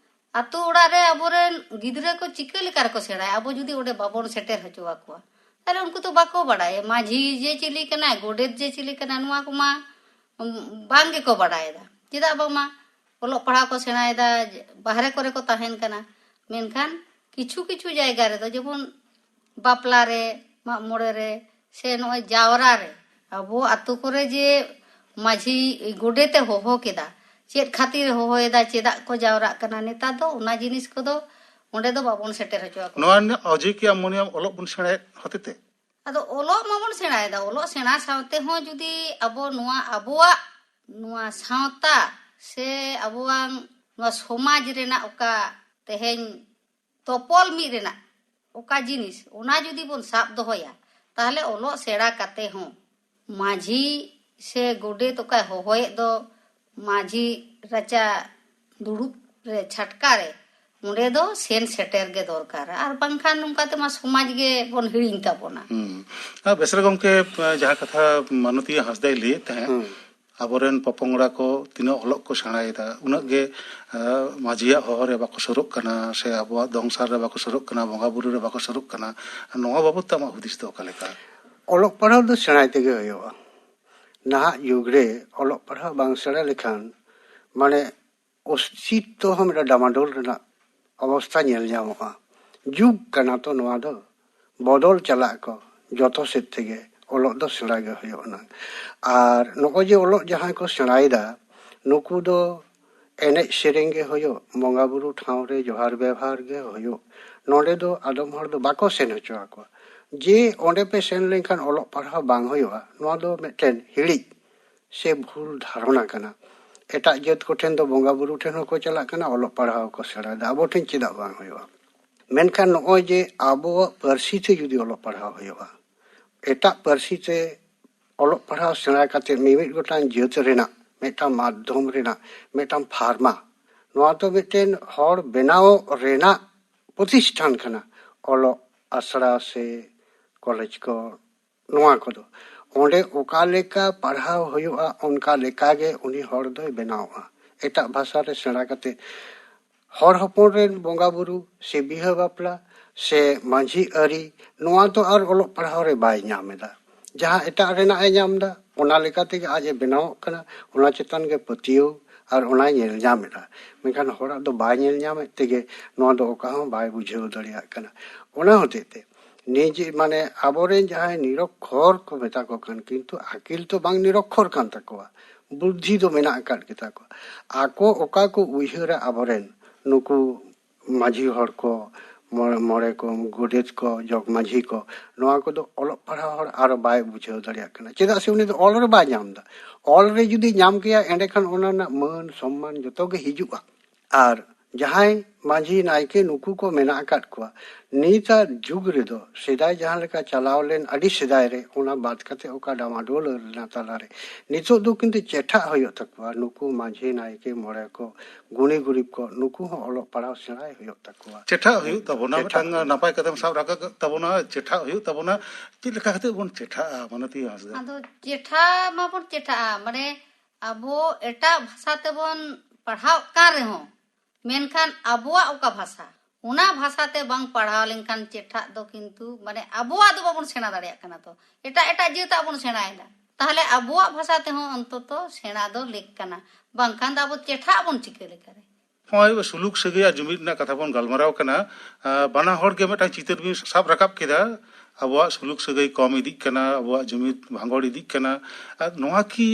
ᱟᱛᱳ ᱚᱲᱟᱜ ᱨᱮ ᱟᱵᱚᱨᱮᱱ ᱜᱤᱫᱽᱨᱟᱹ ᱠᱚ ᱪᱤᱠᱟᱹ ᱞᱮᱠᱟ ᱨᱮᱠᱚ ᱥᱮᱬᱟᱭᱟ, ᱟᱵᱚ ᱡᱩᱫᱤ ᱚᱸᱰᱮ ᱵᱟᱵᱚᱱ ᱥᱮᱴᱮᱨ ᱦᱚᱪᱚ ᱟᱠᱚᱣᱟ? ᱛᱟᱦᱞᱮ ᱩᱱᱠᱩ ᱫᱚ ᱵᱟᱠᱚ ᱵᱟᱲᱟᱭᱟ ᱢᱟᱹᱡᱷᱤ ᱡᱮ ᱪᱤᱞᱤ ᱠᱟᱱᱟᱭ, ᱜᱚᱰᱮᱛ ᱡᱮ ᱪᱤᱞᱤ ᱠᱟᱱᱟᱭ, ᱱᱚᱣᱟ ᱠᱚᱢᱟ, ᱩᱢ, ᱵᱟᱝ ᱜᱮᱠᱚ ᱵᱟᱲᱟᱭᱮᱫᱟ᱾ ᱪᱮᱫᱟᱜ ᱵᱟᱝᱢᱟ ᱚᱞᱚᱜ ᱯᱟᱲᱦᱟᱣ ᱠᱚ ᱥᱮᱬᱟᱭᱮᱫᱟ, ᱵᱟᱦᱨᱮ ᱠᱚᱨᱮ ᱠᱚ ᱛᱟᱦᱮᱱ ᱠᱟᱱᱟ, ᱢᱮᱱᱠᱷᱟᱱ ᱠᱤᱪᱷᱩ ᱠᱤᱪᱷᱩ ᱡᱟᱭᱜᱟ ᱨᱮᱫᱚ ᱡᱮᱢᱚᱱ ᱵᱟᱯᱞᱟ ᱨᱮ, ᱢᱟᱜ ᱢᱚᱬᱮ ᱨᱮ, ᱥᱮ ᱱᱚᱜᱼᱚᱭ ᱡᱟᱣᱨᱟ ᱨᱮ, ᱟᱵᱚ ᱟᱛᱳ ᱠᱚᱨᱮ ᱡᱮ ᱢᱟᱹᱡᱷᱤ ᱜᱚᱰᱮᱛ ᱮ ᱦᱚᱦᱚ ᱠᱮᱫᱟ, ᱪᱮᱫ ᱠᱷᱟᱹᱛᱤᱨ ᱮ ᱦᱚᱦᱚᱭᱮᱫᱟ, ᱪᱮᱫᱟᱜ ᱠᱚ ᱡᱟᱣᱨᱟᱜ ᱠᱟᱱᱟ, ᱱᱮᱛᱟᱨ ᱫᱚ ᱚᱱᱟ ᱡᱤᱱᱤᱥ ᱠᱚᱫᱚ ᱚᱸᱰᱮ ᱫᱚ ᱵᱟᱵᱚᱱ ᱥᱮᱴᱮᱨ ᱦᱚᱪᱚ ᱟᱠᱚ᱾ ᱱᱚᱣᱟ ᱨᱮᱱᱟᱜ ᱚᱡᱮ ᱠᱤ ᱟᱢ ᱢᱚᱱᱮᱭᱟᱢ ᱚᱞᱚᱜ ᱵᱚᱱ ᱥᱮᱬᱟᱭᱮᱫ ᱦᱚᱛᱮᱛᱮ? ᱟᱫᱚ ᱚᱞᱚᱜ ᱢᱟᱵᱚᱱ ᱥᱮᱬᱟᱭᱮᱫᱟ, ᱚᱞᱚᱜ ᱥᱮᱬᱟ ᱥᱟᱶᱛᱮ ᱦᱚᱸ ᱡᱩᱫᱤ ᱟᱵᱚ ᱱᱚᱣᱟ ᱟᱵᱚᱣᱟᱜ ᱱᱚᱣᱟ ᱥᱟᱶᱛᱟ ᱥᱮ ᱟᱵᱚᱣᱟᱜ ᱱᱚᱣᱟ ᱥᱚᱢᱟᱡᱽ ᱨᱮᱱᱟᱜ ᱚᱠᱟ ᱛᱮᱦᱮᱧ ᱛᱚᱯᱚᱞ ᱢᱤᱫ ᱨᱮᱱᱟᱜ ᱚᱠᱟ ᱡᱤᱱᱤᱥ, ᱚᱱᱟ ᱡᱩᱫᱤ ᱵᱚᱱ ᱥᱟᱵ ᱫᱚᱦᱚᱭᱟ, ᱛᱟᱦᱞᱮ ᱚᱞᱚᱜ ᱥᱮᱬᱟ ᱠᱟᱛᱮ ᱦᱚᱸ ᱢᱟᱹᱡᱷᱤ ᱥᱮ ᱜᱚᱰᱮᱛ ᱚᱠᱟᱭ ᱦᱚᱦᱚᱭᱮᱫ ᱫᱚ ᱢᱟᱹᱡᱷᱤ ᱨᱟᱪᱟ ᱫᱩᱲᱩᱵ ᱨᱮ, ᱪᱷᱟᱴᱠᱟ ᱨᱮ, ᱚᱸᱰᱮ ᱫᱚ ᱥᱮᱱ ᱥᱮᱴᱮᱨ ᱜᱮ ᱫᱚᱨᱠᱟᱨ᱾ ᱟᱨ ᱵᱟᱝᱠᱷᱟᱱ ᱱᱚᱝᱠᱟ ᱛᱮᱢᱟ ᱥᱚᱢᱟᱡᱽ ᱜᱮ ᱵᱚᱱ ᱦᱤᱲᱤᱧ ᱛᱟᱵᱚᱱᱟ᱾ ᱦᱩᱸ᱾ ᱟᱨ ᱵᱮᱥᱨᱟ ᱜᱚᱢᱠᱮ, ᱡᱟᱦᱟᱸ ᱠᱟᱛᱷᱟ ᱢᱟᱱᱚᱛᱤᱭᱟᱹ ᱦᱟᱸᱥᱫᱟᱭ ᱞᱟᱹᱭᱮᱫ ᱛᱟᱦᱮᱸᱫ, ᱦᱩᱸ᱾ ᱟᱵᱚᱨᱮᱱ ᱯᱚᱯᱚᱝᱲᱟ ᱠᱚ ᱛᱤᱱᱟᱹᱜ ᱚᱞᱚᱜ ᱠᱚ ᱥᱮᱬᱟᱭᱮᱫᱟ, ᱩᱱᱟᱹᱜ ᱜᱮ, ᱟᱸ, ᱢᱟᱹᱡᱷᱤᱭᱟᱜ ᱦᱚᱦᱚ ᱨᱮ ᱵᱟᱠᱚ ᱥᱩᱨᱩᱜ ᱠᱟᱱᱟ, ᱥᱮ ᱟᱵᱚᱣᱟᱜ ᱫᱚᱝ ᱥᱟᱨ ᱨᱮ ᱵᱟᱠᱚ ᱥᱩᱨᱩᱜ ᱠᱟᱱᱟ, ᱵᱚᱸᱜᱟ ᱵᱩᱨᱩ ᱨᱮ ᱵᱟᱠᱚ ᱥᱩᱨᱩᱜ ᱠᱟᱱᱟ᱾ ᱱᱚᱣᱟ ᱵᱟᱵᱚᱫ ᱛᱮ ᱟᱢᱟᱜ ᱦᱩᱫᱤᱥ ᱫᱚ ᱚᱠᱟ ᱞᱮᱠᱟ? ᱚᱞᱚᱜ ᱯᱟᱲᱦᱟᱣ ᱫᱚ ᱥᱮᱬᱟᱭ ᱛᱮᱜᱮ ᱦᱩᱭᱩᱜᱼᱟ᱾ ᱱᱟᱦᱟᱜ ᱡᱩᱜᱽ ᱨᱮ ᱚᱞᱚᱜ ᱯᱟᱲᱦᱟᱣ ᱵᱟᱝ ᱥᱮᱬᱟ ᱞᱮᱠᱷᱟᱱ, ᱢᱟᱱᱮ, ᱚᱥᱛᱤᱛᱛᱚ ᱦᱚᱸ ᱢᱤᱫᱴᱟᱝ ᱰᱟᱢᱟᱰᱳᱞ ᱨᱮᱱᱟᱜ ᱚᱵᱚᱥᱛᱟ ᱧᱮᱞ ᱧᱟᱢᱚᱜᱼᱟ᱾ ᱡᱩᱜᱽ ᱠᱟᱱᱟ ᱛᱚ ᱱᱚᱣᱟ ᱫᱚ᱾ ᱵᱚᱫᱚᱞ ᱪᱟᱞᱟᱜ ᱟᱠᱚ, ᱡᱚᱛᱚ ᱥᱮᱫ ᱛᱮᱜᱮ ᱚᱞᱚᱜ ᱫᱚ ᱥᱮᱬᱟ ᱜᱮ ᱦᱩᱭᱩᱜ ᱟᱱᱟᱝ᱾ ᱟᱨ ᱱᱚᱜᱼᱚᱭ ᱡᱮ ᱚᱞᱚᱜ ᱡᱟᱦᱟᱸᱭ ᱠᱚ ᱥᱮᱬᱟᱭᱮᱫᱟ, ᱱᱩᱠᱩ ᱫᱚ ᱮᱱᱮᱡ ᱥᱮᱨᱮᱧ ᱜᱮ ᱦᱩᱭᱩᱜ, ᱵᱚᱸᱜᱟ ᱵᱩᱨᱩ ᱴᱷᱟᱶ ᱨᱮ ᱡᱚᱦᱟᱨ ᱵᱮᱵᱷᱟᱨ ᱜᱮ ᱦᱩᱭᱩᱜ, ᱱᱚᱰᱮ ᱫᱚ ᱟᱫᱚᱢ ᱦᱚᱲ ᱫᱚ ᱵᱟᱠᱚ ᱥᱮᱱ ᱦᱚᱪᱚ ᱟᱠᱚᱣᱟ᱾ ᱡᱮ ᱚᱸᱰᱮ ᱯᱮ ᱥᱮᱱ ᱞᱮᱱᱠᱷᱟᱱ ᱚᱞᱚᱜ ᱯᱟᱲᱦᱟᱣ ᱵᱟᱝ ᱦᱩᱭᱩᱜᱼᱟ, ᱱᱚᱣᱟ ᱫᱚ ᱢᱤᱫᱴᱮᱱ ᱦᱤᱲᱤᱡ ᱥᱮ ᱵᱷᱩᱞ ᱫᱷᱟᱨᱚᱱᱟ ᱠᱟᱱᱟ᱾ ᱮᱴᱟᱜ ᱡᱟᱹᱛ ᱠᱚᱴᱷᱮᱱ ᱫᱚ ᱵᱚᱸᱜᱟ ᱵᱩᱨᱩ ᱴᱷᱮᱱ ᱦᱚᱸᱠᱚ ᱪᱟᱞᱟᱜ ᱠᱟᱱᱟ, ᱚᱞᱚᱜ ᱯᱟᱲᱦᱟᱣ ᱠᱚ ᱥᱮᱬᱟᱭᱮᱫᱟ, ᱟᱵᱚ ᱴᱷᱮᱱ ᱪᱮᱫᱟᱜ ᱵᱟᱝ ᱦᱩᱭᱩᱜᱼᱟ? ᱢᱮᱱᱠᱷᱟᱱ ᱱᱚᱜᱼᱚᱭ ᱡᱮ ᱟᱵᱚᱣᱟᱜ ᱯᱟᱹᱨᱥᱤ ᱛᱮ ᱡᱩᱫᱤ ᱚᱞᱚᱜ ᱯᱟᱲᱦᱟᱣ ᱦᱩᱭᱩᱜᱼᱟ, ᱮᱴᱟᱜ ᱯᱟᱹᱨᱥᱤ ᱛᱮ ᱚᱞᱚᱜ ᱯᱟᱲᱦᱟᱣ ᱥᱮᱬᱟ ᱠᱟᱛᱮ ᱢᱤᱢᱤᱫ ᱜᱚᱴᱟᱝ ᱡᱟᱹᱛ ᱨᱮᱱᱟᱜ ᱢᱤᱫᱴᱟᱝ ᱢᱟᱫᱽᱫᱷᱚᱢ ᱨᱮᱱᱟᱜ ᱢᱤᱫᱴᱟᱝ ᱯᱷᱟᱨᱢᱟ, ᱱᱚᱣᱟ ᱫᱚ ᱢᱤᱫᱴᱮᱱ ᱦᱚᱲ ᱵᱮᱱᱟᱣ ᱨᱮᱱᱟᱜ ᱯᱨᱚᱛᱤᱥᱴᱷᱟᱱ ᱠᱟᱱᱟ᱾ ᱚᱞᱚᱜ ᱟᱥᱲᱟ ᱥᱮ ᱠᱚᱞᱮᱡᱽ ᱠᱚ, ᱱᱚᱣᱟ ᱠᱚᱫᱚ ᱚᱸᱰᱮ ᱚᱠᱟ ᱞᱮᱠᱟ ᱯᱟᱲᱦᱟᱣ ᱦᱩᱭᱩᱜᱼᱟ, ᱚᱱᱠᱟ ᱞᱮᱠᱟᱜᱮ ᱩᱱᱤ ᱦᱚᱲ ᱫᱚᱭ ᱵᱮᱱᱟᱣᱚᱜᱼᱟ᱾ ᱮᱴᱟᱜ ᱵᱷᱟᱥᱟ ᱨᱮ ᱥᱮᱬᱟ ᱠᱟᱛᱮ ᱦᱚᱲ ᱦᱚᱯᱚᱱ ᱨᱮᱱ ᱵᱚᱸᱜᱟ ᱵᱩᱨᱩ ᱥᱮ ᱵᱤᱦᱟᱹ ᱵᱟᱯᱞᱟ ᱥᱮ ᱢᱟᱹᱡᱷᱤ ᱟᱹᱨᱤ, ᱱᱚᱣᱟ ᱫᱚ ᱟᱨ ᱚᱞᱚᱜ ᱯᱟᱲᱦᱟᱣ ᱨᱮ ᱵᱟᱭ ᱧᱟᱢ ᱮᱫᱟ᱾ ᱡᱟᱦᱟᱸ ᱮᱴᱟᱜ ᱨᱮᱱᱟᱜ ᱮ ᱧᱟᱢ ᱮᱫᱟ, ᱚᱱᱟ ᱞᱮᱠᱟ ᱛᱮᱜᱮ ᱟᱡ ᱮ ᱵᱮᱱᱟᱣᱚᱜ ᱠᱟᱱᱟ, ᱚᱱᱟ ᱪᱮᱛᱟᱱ ᱜᱮ ᱯᱟᱹᱛᱭᱟᱹᱣ ᱟᱨ ᱚᱱᱟᱭ ᱧᱮᱞ ᱧᱟᱢ ᱮᱫᱟ᱾ ᱢᱮᱱᱠᱷᱟᱱ ᱦᱚᱲᱟᱜ ᱫᱚ ᱵᱟᱭ ᱧᱮᱞ ᱧᱟᱢᱮᱫ ᱛᱮᱜᱮ ᱱᱚᱣᱟ ᱫᱚ ᱚᱠᱟ ᱦᱚᱸ ᱵᱟᱭ ᱵᱩᱡᱷᱟᱹᱣ ᱫᱟᱲᱮᱭᱟᱜ ᱠᱟᱱᱟ᱾ ᱚᱱᱟ ᱦᱚᱛᱮᱡ ᱛᱮ ᱱᱤᱡᱮ, ᱢᱟᱱᱮ, ᱟᱵᱚᱨᱮᱱ ᱡᱟᱦᱟᱸᱭ ᱱᱤᱨᱚᱠᱠᱷᱚᱨ ᱠᱚ ᱢᱮᱛᱟ ᱠᱚ ᱠᱟᱱ, ᱠᱤᱱᱛᱩ ᱟᱹᱠᱤᱞ ᱛᱚ ᱵᱟᱝ ᱱᱤᱨᱚᱠᱠᱷᱚᱨ ᱠᱟᱱ ᱛᱟᱠᱚᱣᱟ, ᱵᱩᱫᱽᱫᱷᱤ ᱫᱚ ᱢᱮᱱᱟᱜ ᱟᱠᱟᱫ ᱜᱮᱛᱟ ᱠᱚᱣᱟ᱾ ᱟᱠᱚ ᱚᱠᱟ ᱠᱚ ᱩᱭᱦᱟᱹᱨᱟ ᱟᱵᱚᱨᱮᱱ ᱱᱩᱠᱩ ᱢᱟᱹᱡᱷᱤ ᱦᱚᱲ ᱠᱚ, ᱢᱚᱬᱮ, ᱢᱚᱬᱮ ᱠᱚ, ᱜᱚᱰᱮᱛ ᱠᱚ, ᱡᱚᱜᱽ ᱢᱟᱹᱡᱷᱤ ᱠᱚ, ᱱᱚᱣᱟ ᱠᱚᱫᱚ ᱚᱞᱚᱜ ᱯᱟᱲᱦᱟᱣ ᱦᱚᱲ ᱟᱨᱚ ᱵᱟᱭ ᱵᱩᱡᱷᱟᱹᱣ ᱫᱟᱲᱮᱭᱟᱜ ᱠᱟᱱᱟ᱾ ᱪᱮᱫᱟᱜ ᱥᱮ ᱩᱱᱤ ᱫᱚ ᱚᱞ ᱨᱮ ᱵᱟᱭ ᱧᱟᱢ ᱮᱫᱟ᱾ ᱚᱞ ᱨᱮ ᱡᱩᱫᱤ ᱧᱟᱢ ᱠᱮᱭᱟ, ᱮᱸᱰᱮᱠᱷᱟᱱ ᱚᱱᱟ ᱨᱮᱱᱟᱜ ᱢᱟᱹᱱ ᱥᱚᱢᱢᱟᱱ ᱡᱚᱛᱚ ᱜᱮ ᱦᱤᱡᱩᱜᱼᱟ᱾ ᱟᱨ ᱡᱟᱦᱟᱸᱭ ᱢᱟᱹᱡᱷᱤ ᱱᱟᱭᱠᱮ ᱱᱩᱠᱩ ᱠᱚ ᱢᱮᱱᱟᱜ ᱟᱠᱟᱫ ᱠᱚᱣᱟ, ᱱᱤᱛᱟᱜ ᱡᱩᱜᱽ ᱨᱮᱫᱚ ᱥᱮᱫᱟᱭ ᱡᱟᱦᱟᱸ ᱞᱮᱠᱟ ᱪᱟᱞᱟᱣ ᱞᱮᱱ, ᱟᱹᱰᱤ ᱥᱮᱫᱟᱭ ᱨᱮ, ᱚᱱᱟ ᱵᱟᱫ ᱠᱟᱛᱮ ᱚᱠᱟ ᱰᱟᱢᱟᱰᱳᱞ ᱨᱮᱱᱟᱜ ᱛᱟᱞᱟᱨᱮ ᱱᱤᱛᱚᱜ ᱫᱚ ᱠᱤᱱᱛᱩ ᱪᱮᱴᱷᱟᱜ ᱦᱩᱭᱩᱜ ᱛᱟᱠᱚᱣᱟ᱾ ᱱᱩᱠᱩ ᱢᱟᱹᱡᱷᱤ ᱱᱟᱭᱠᱮ ᱢᱚᱬᱮ ᱠᱚ, ᱜᱩᱱᱤ ᱜᱩᱨᱤᱵ ᱠᱚ, ᱱᱩᱠᱩ ᱦᱚᱸ ᱚᱞᱚᱜ ᱯᱟᱲᱦᱟᱣ ᱥᱮᱬᱟᱭ ᱦᱩᱭᱩᱜ ᱛᱟᱠᱚᱣᱟ᱾ ᱪᱮᱴᱷᱟᱜ ᱦᱩᱭᱩᱜ ᱛᱟᱵᱚᱱᱟ᱾ ᱪᱮᱴᱷᱟᱜ ᱢᱤᱫᱴᱟᱝ ᱦᱩᱭᱩᱜ ᱱᱟᱯᱟᱭ ᱠᱟᱛᱷᱟᱢ ᱥᱟᱵ ᱨᱟᱠᱟᱵ ᱠᱟᱜ ᱛᱟᱵᱚᱱᱟ᱾ ᱪᱮᱴᱷᱟᱜ ᱦᱩᱭᱩᱜ ᱛᱟᱵᱚᱱᱟ᱾ ᱪᱮᱫ ᱞᱮᱠᱟ ᱠᱟᱛᱮ ᱵᱚᱱ ᱪᱮᱴᱷᱟᱜᱼᱟ, ᱢᱟᱱᱚᱛᱤ ᱦᱟᱸᱥᱫᱟ? ᱟᱫᱚ ᱪᱮᱴᱷᱟ ᱢᱟᱵᱚᱱ ᱪᱮᱴᱷᱟᱜᱼᱟ, ᱢᱟᱱᱮ ᱟᱵᱚ ᱮᱴᱟᱜ ᱵᱷᱟᱥᱟ ᱛᱮᱵᱚᱱ ᱯᱟᱲᱦᱟᱣ ᱠᱟᱱ ᱨᱮᱦᱚᱸ, ᱢᱮᱱᱠᱷᱟᱱ ᱟᱵᱚᱣᱟᱜ ᱚᱠᱟ ᱵᱷᱟᱥᱟ, ᱚᱱᱟ ᱵᱷᱟᱥᱟ ᱛᱮ ᱵᱟᱝ ᱯᱟᱲᱦᱟᱣ ᱞᱮᱱᱠᱷᱟᱱ ᱪᱮᱴᱷᱟᱜ ᱫᱚ ᱠᱤᱱᱛᱩ, ᱢᱟᱱᱮ, ᱟᱵᱚᱣᱟᱜ ᱫᱚ ᱵᱟᱵᱚᱱ ᱥᱮᱬᱟ ᱫᱟᱲᱮᱭᱟᱜ ᱠᱟᱱᱟ᱾ ᱛᱚ ᱮᱴᱟᱜ ᱮᱴᱟᱜ ᱡᱟᱹᱛᱟᱜ ᱵᱚᱱ ᱥᱮᱬᱟᱭᱮᱫᱟ, ᱛᱟᱦᱚᱞᱮ ᱟᱵᱚᱣᱟᱜ ᱵᱷᱟᱥᱟ ᱛᱮᱦᱚᱸ ᱚᱱᱛᱚᱛᱚ ᱥᱮᱬᱟ ᱫᱚ ᱞᱮᱠ ᱠᱟᱱᱟ, ᱵᱟᱝᱠᱷᱟᱱ ᱫᱚ ᱟᱵᱚ ᱪᱮᱴᱷᱟᱜ ᱵᱚᱱ ᱪᱤᱠᱟᱹ ᱞᱮᱠᱟᱨᱮ? ᱱᱚᱜᱼᱚᱭ ᱥᱩᱞᱩᱠ ᱥᱟᱹᱜᱟᱹᱭ ᱟᱨ ᱡᱩᱢᱤᱫ ᱨᱮᱱᱟᱜ ᱠᱟᱛᱷᱟ ᱵᱚᱱ ᱜᱟᱞᱢᱟᱨᱟᱣ ᱠᱟᱱᱟ᱾ ᱟᱸ, ᱵᱟᱱᱟ ᱦᱚᱲ ᱜᱮ ᱢᱤᱫᱴᱟᱝ ᱪᱤᱛᱟᱹᱨ ᱵᱤᱱ ᱥᱟᱵ ᱨᱟᱠᱟᱵ ᱠᱮᱫᱟ, ᱟᱵᱚᱣᱟᱜ ᱥᱩᱞᱩᱠ ᱥᱟᱹᱜᱟᱹᱭ ᱠᱚᱢ ᱤᱫᱤᱜ ᱠᱟᱱᱟ, ᱟᱵᱚᱣᱟᱜ ᱡᱩᱢᱤᱫ ᱵᱷᱟᱸᱜᱚᱲ ᱤᱫᱤᱜ ᱠᱟᱱᱟ᱾ ᱟᱨ ᱱᱚᱣᱟ ᱠᱤ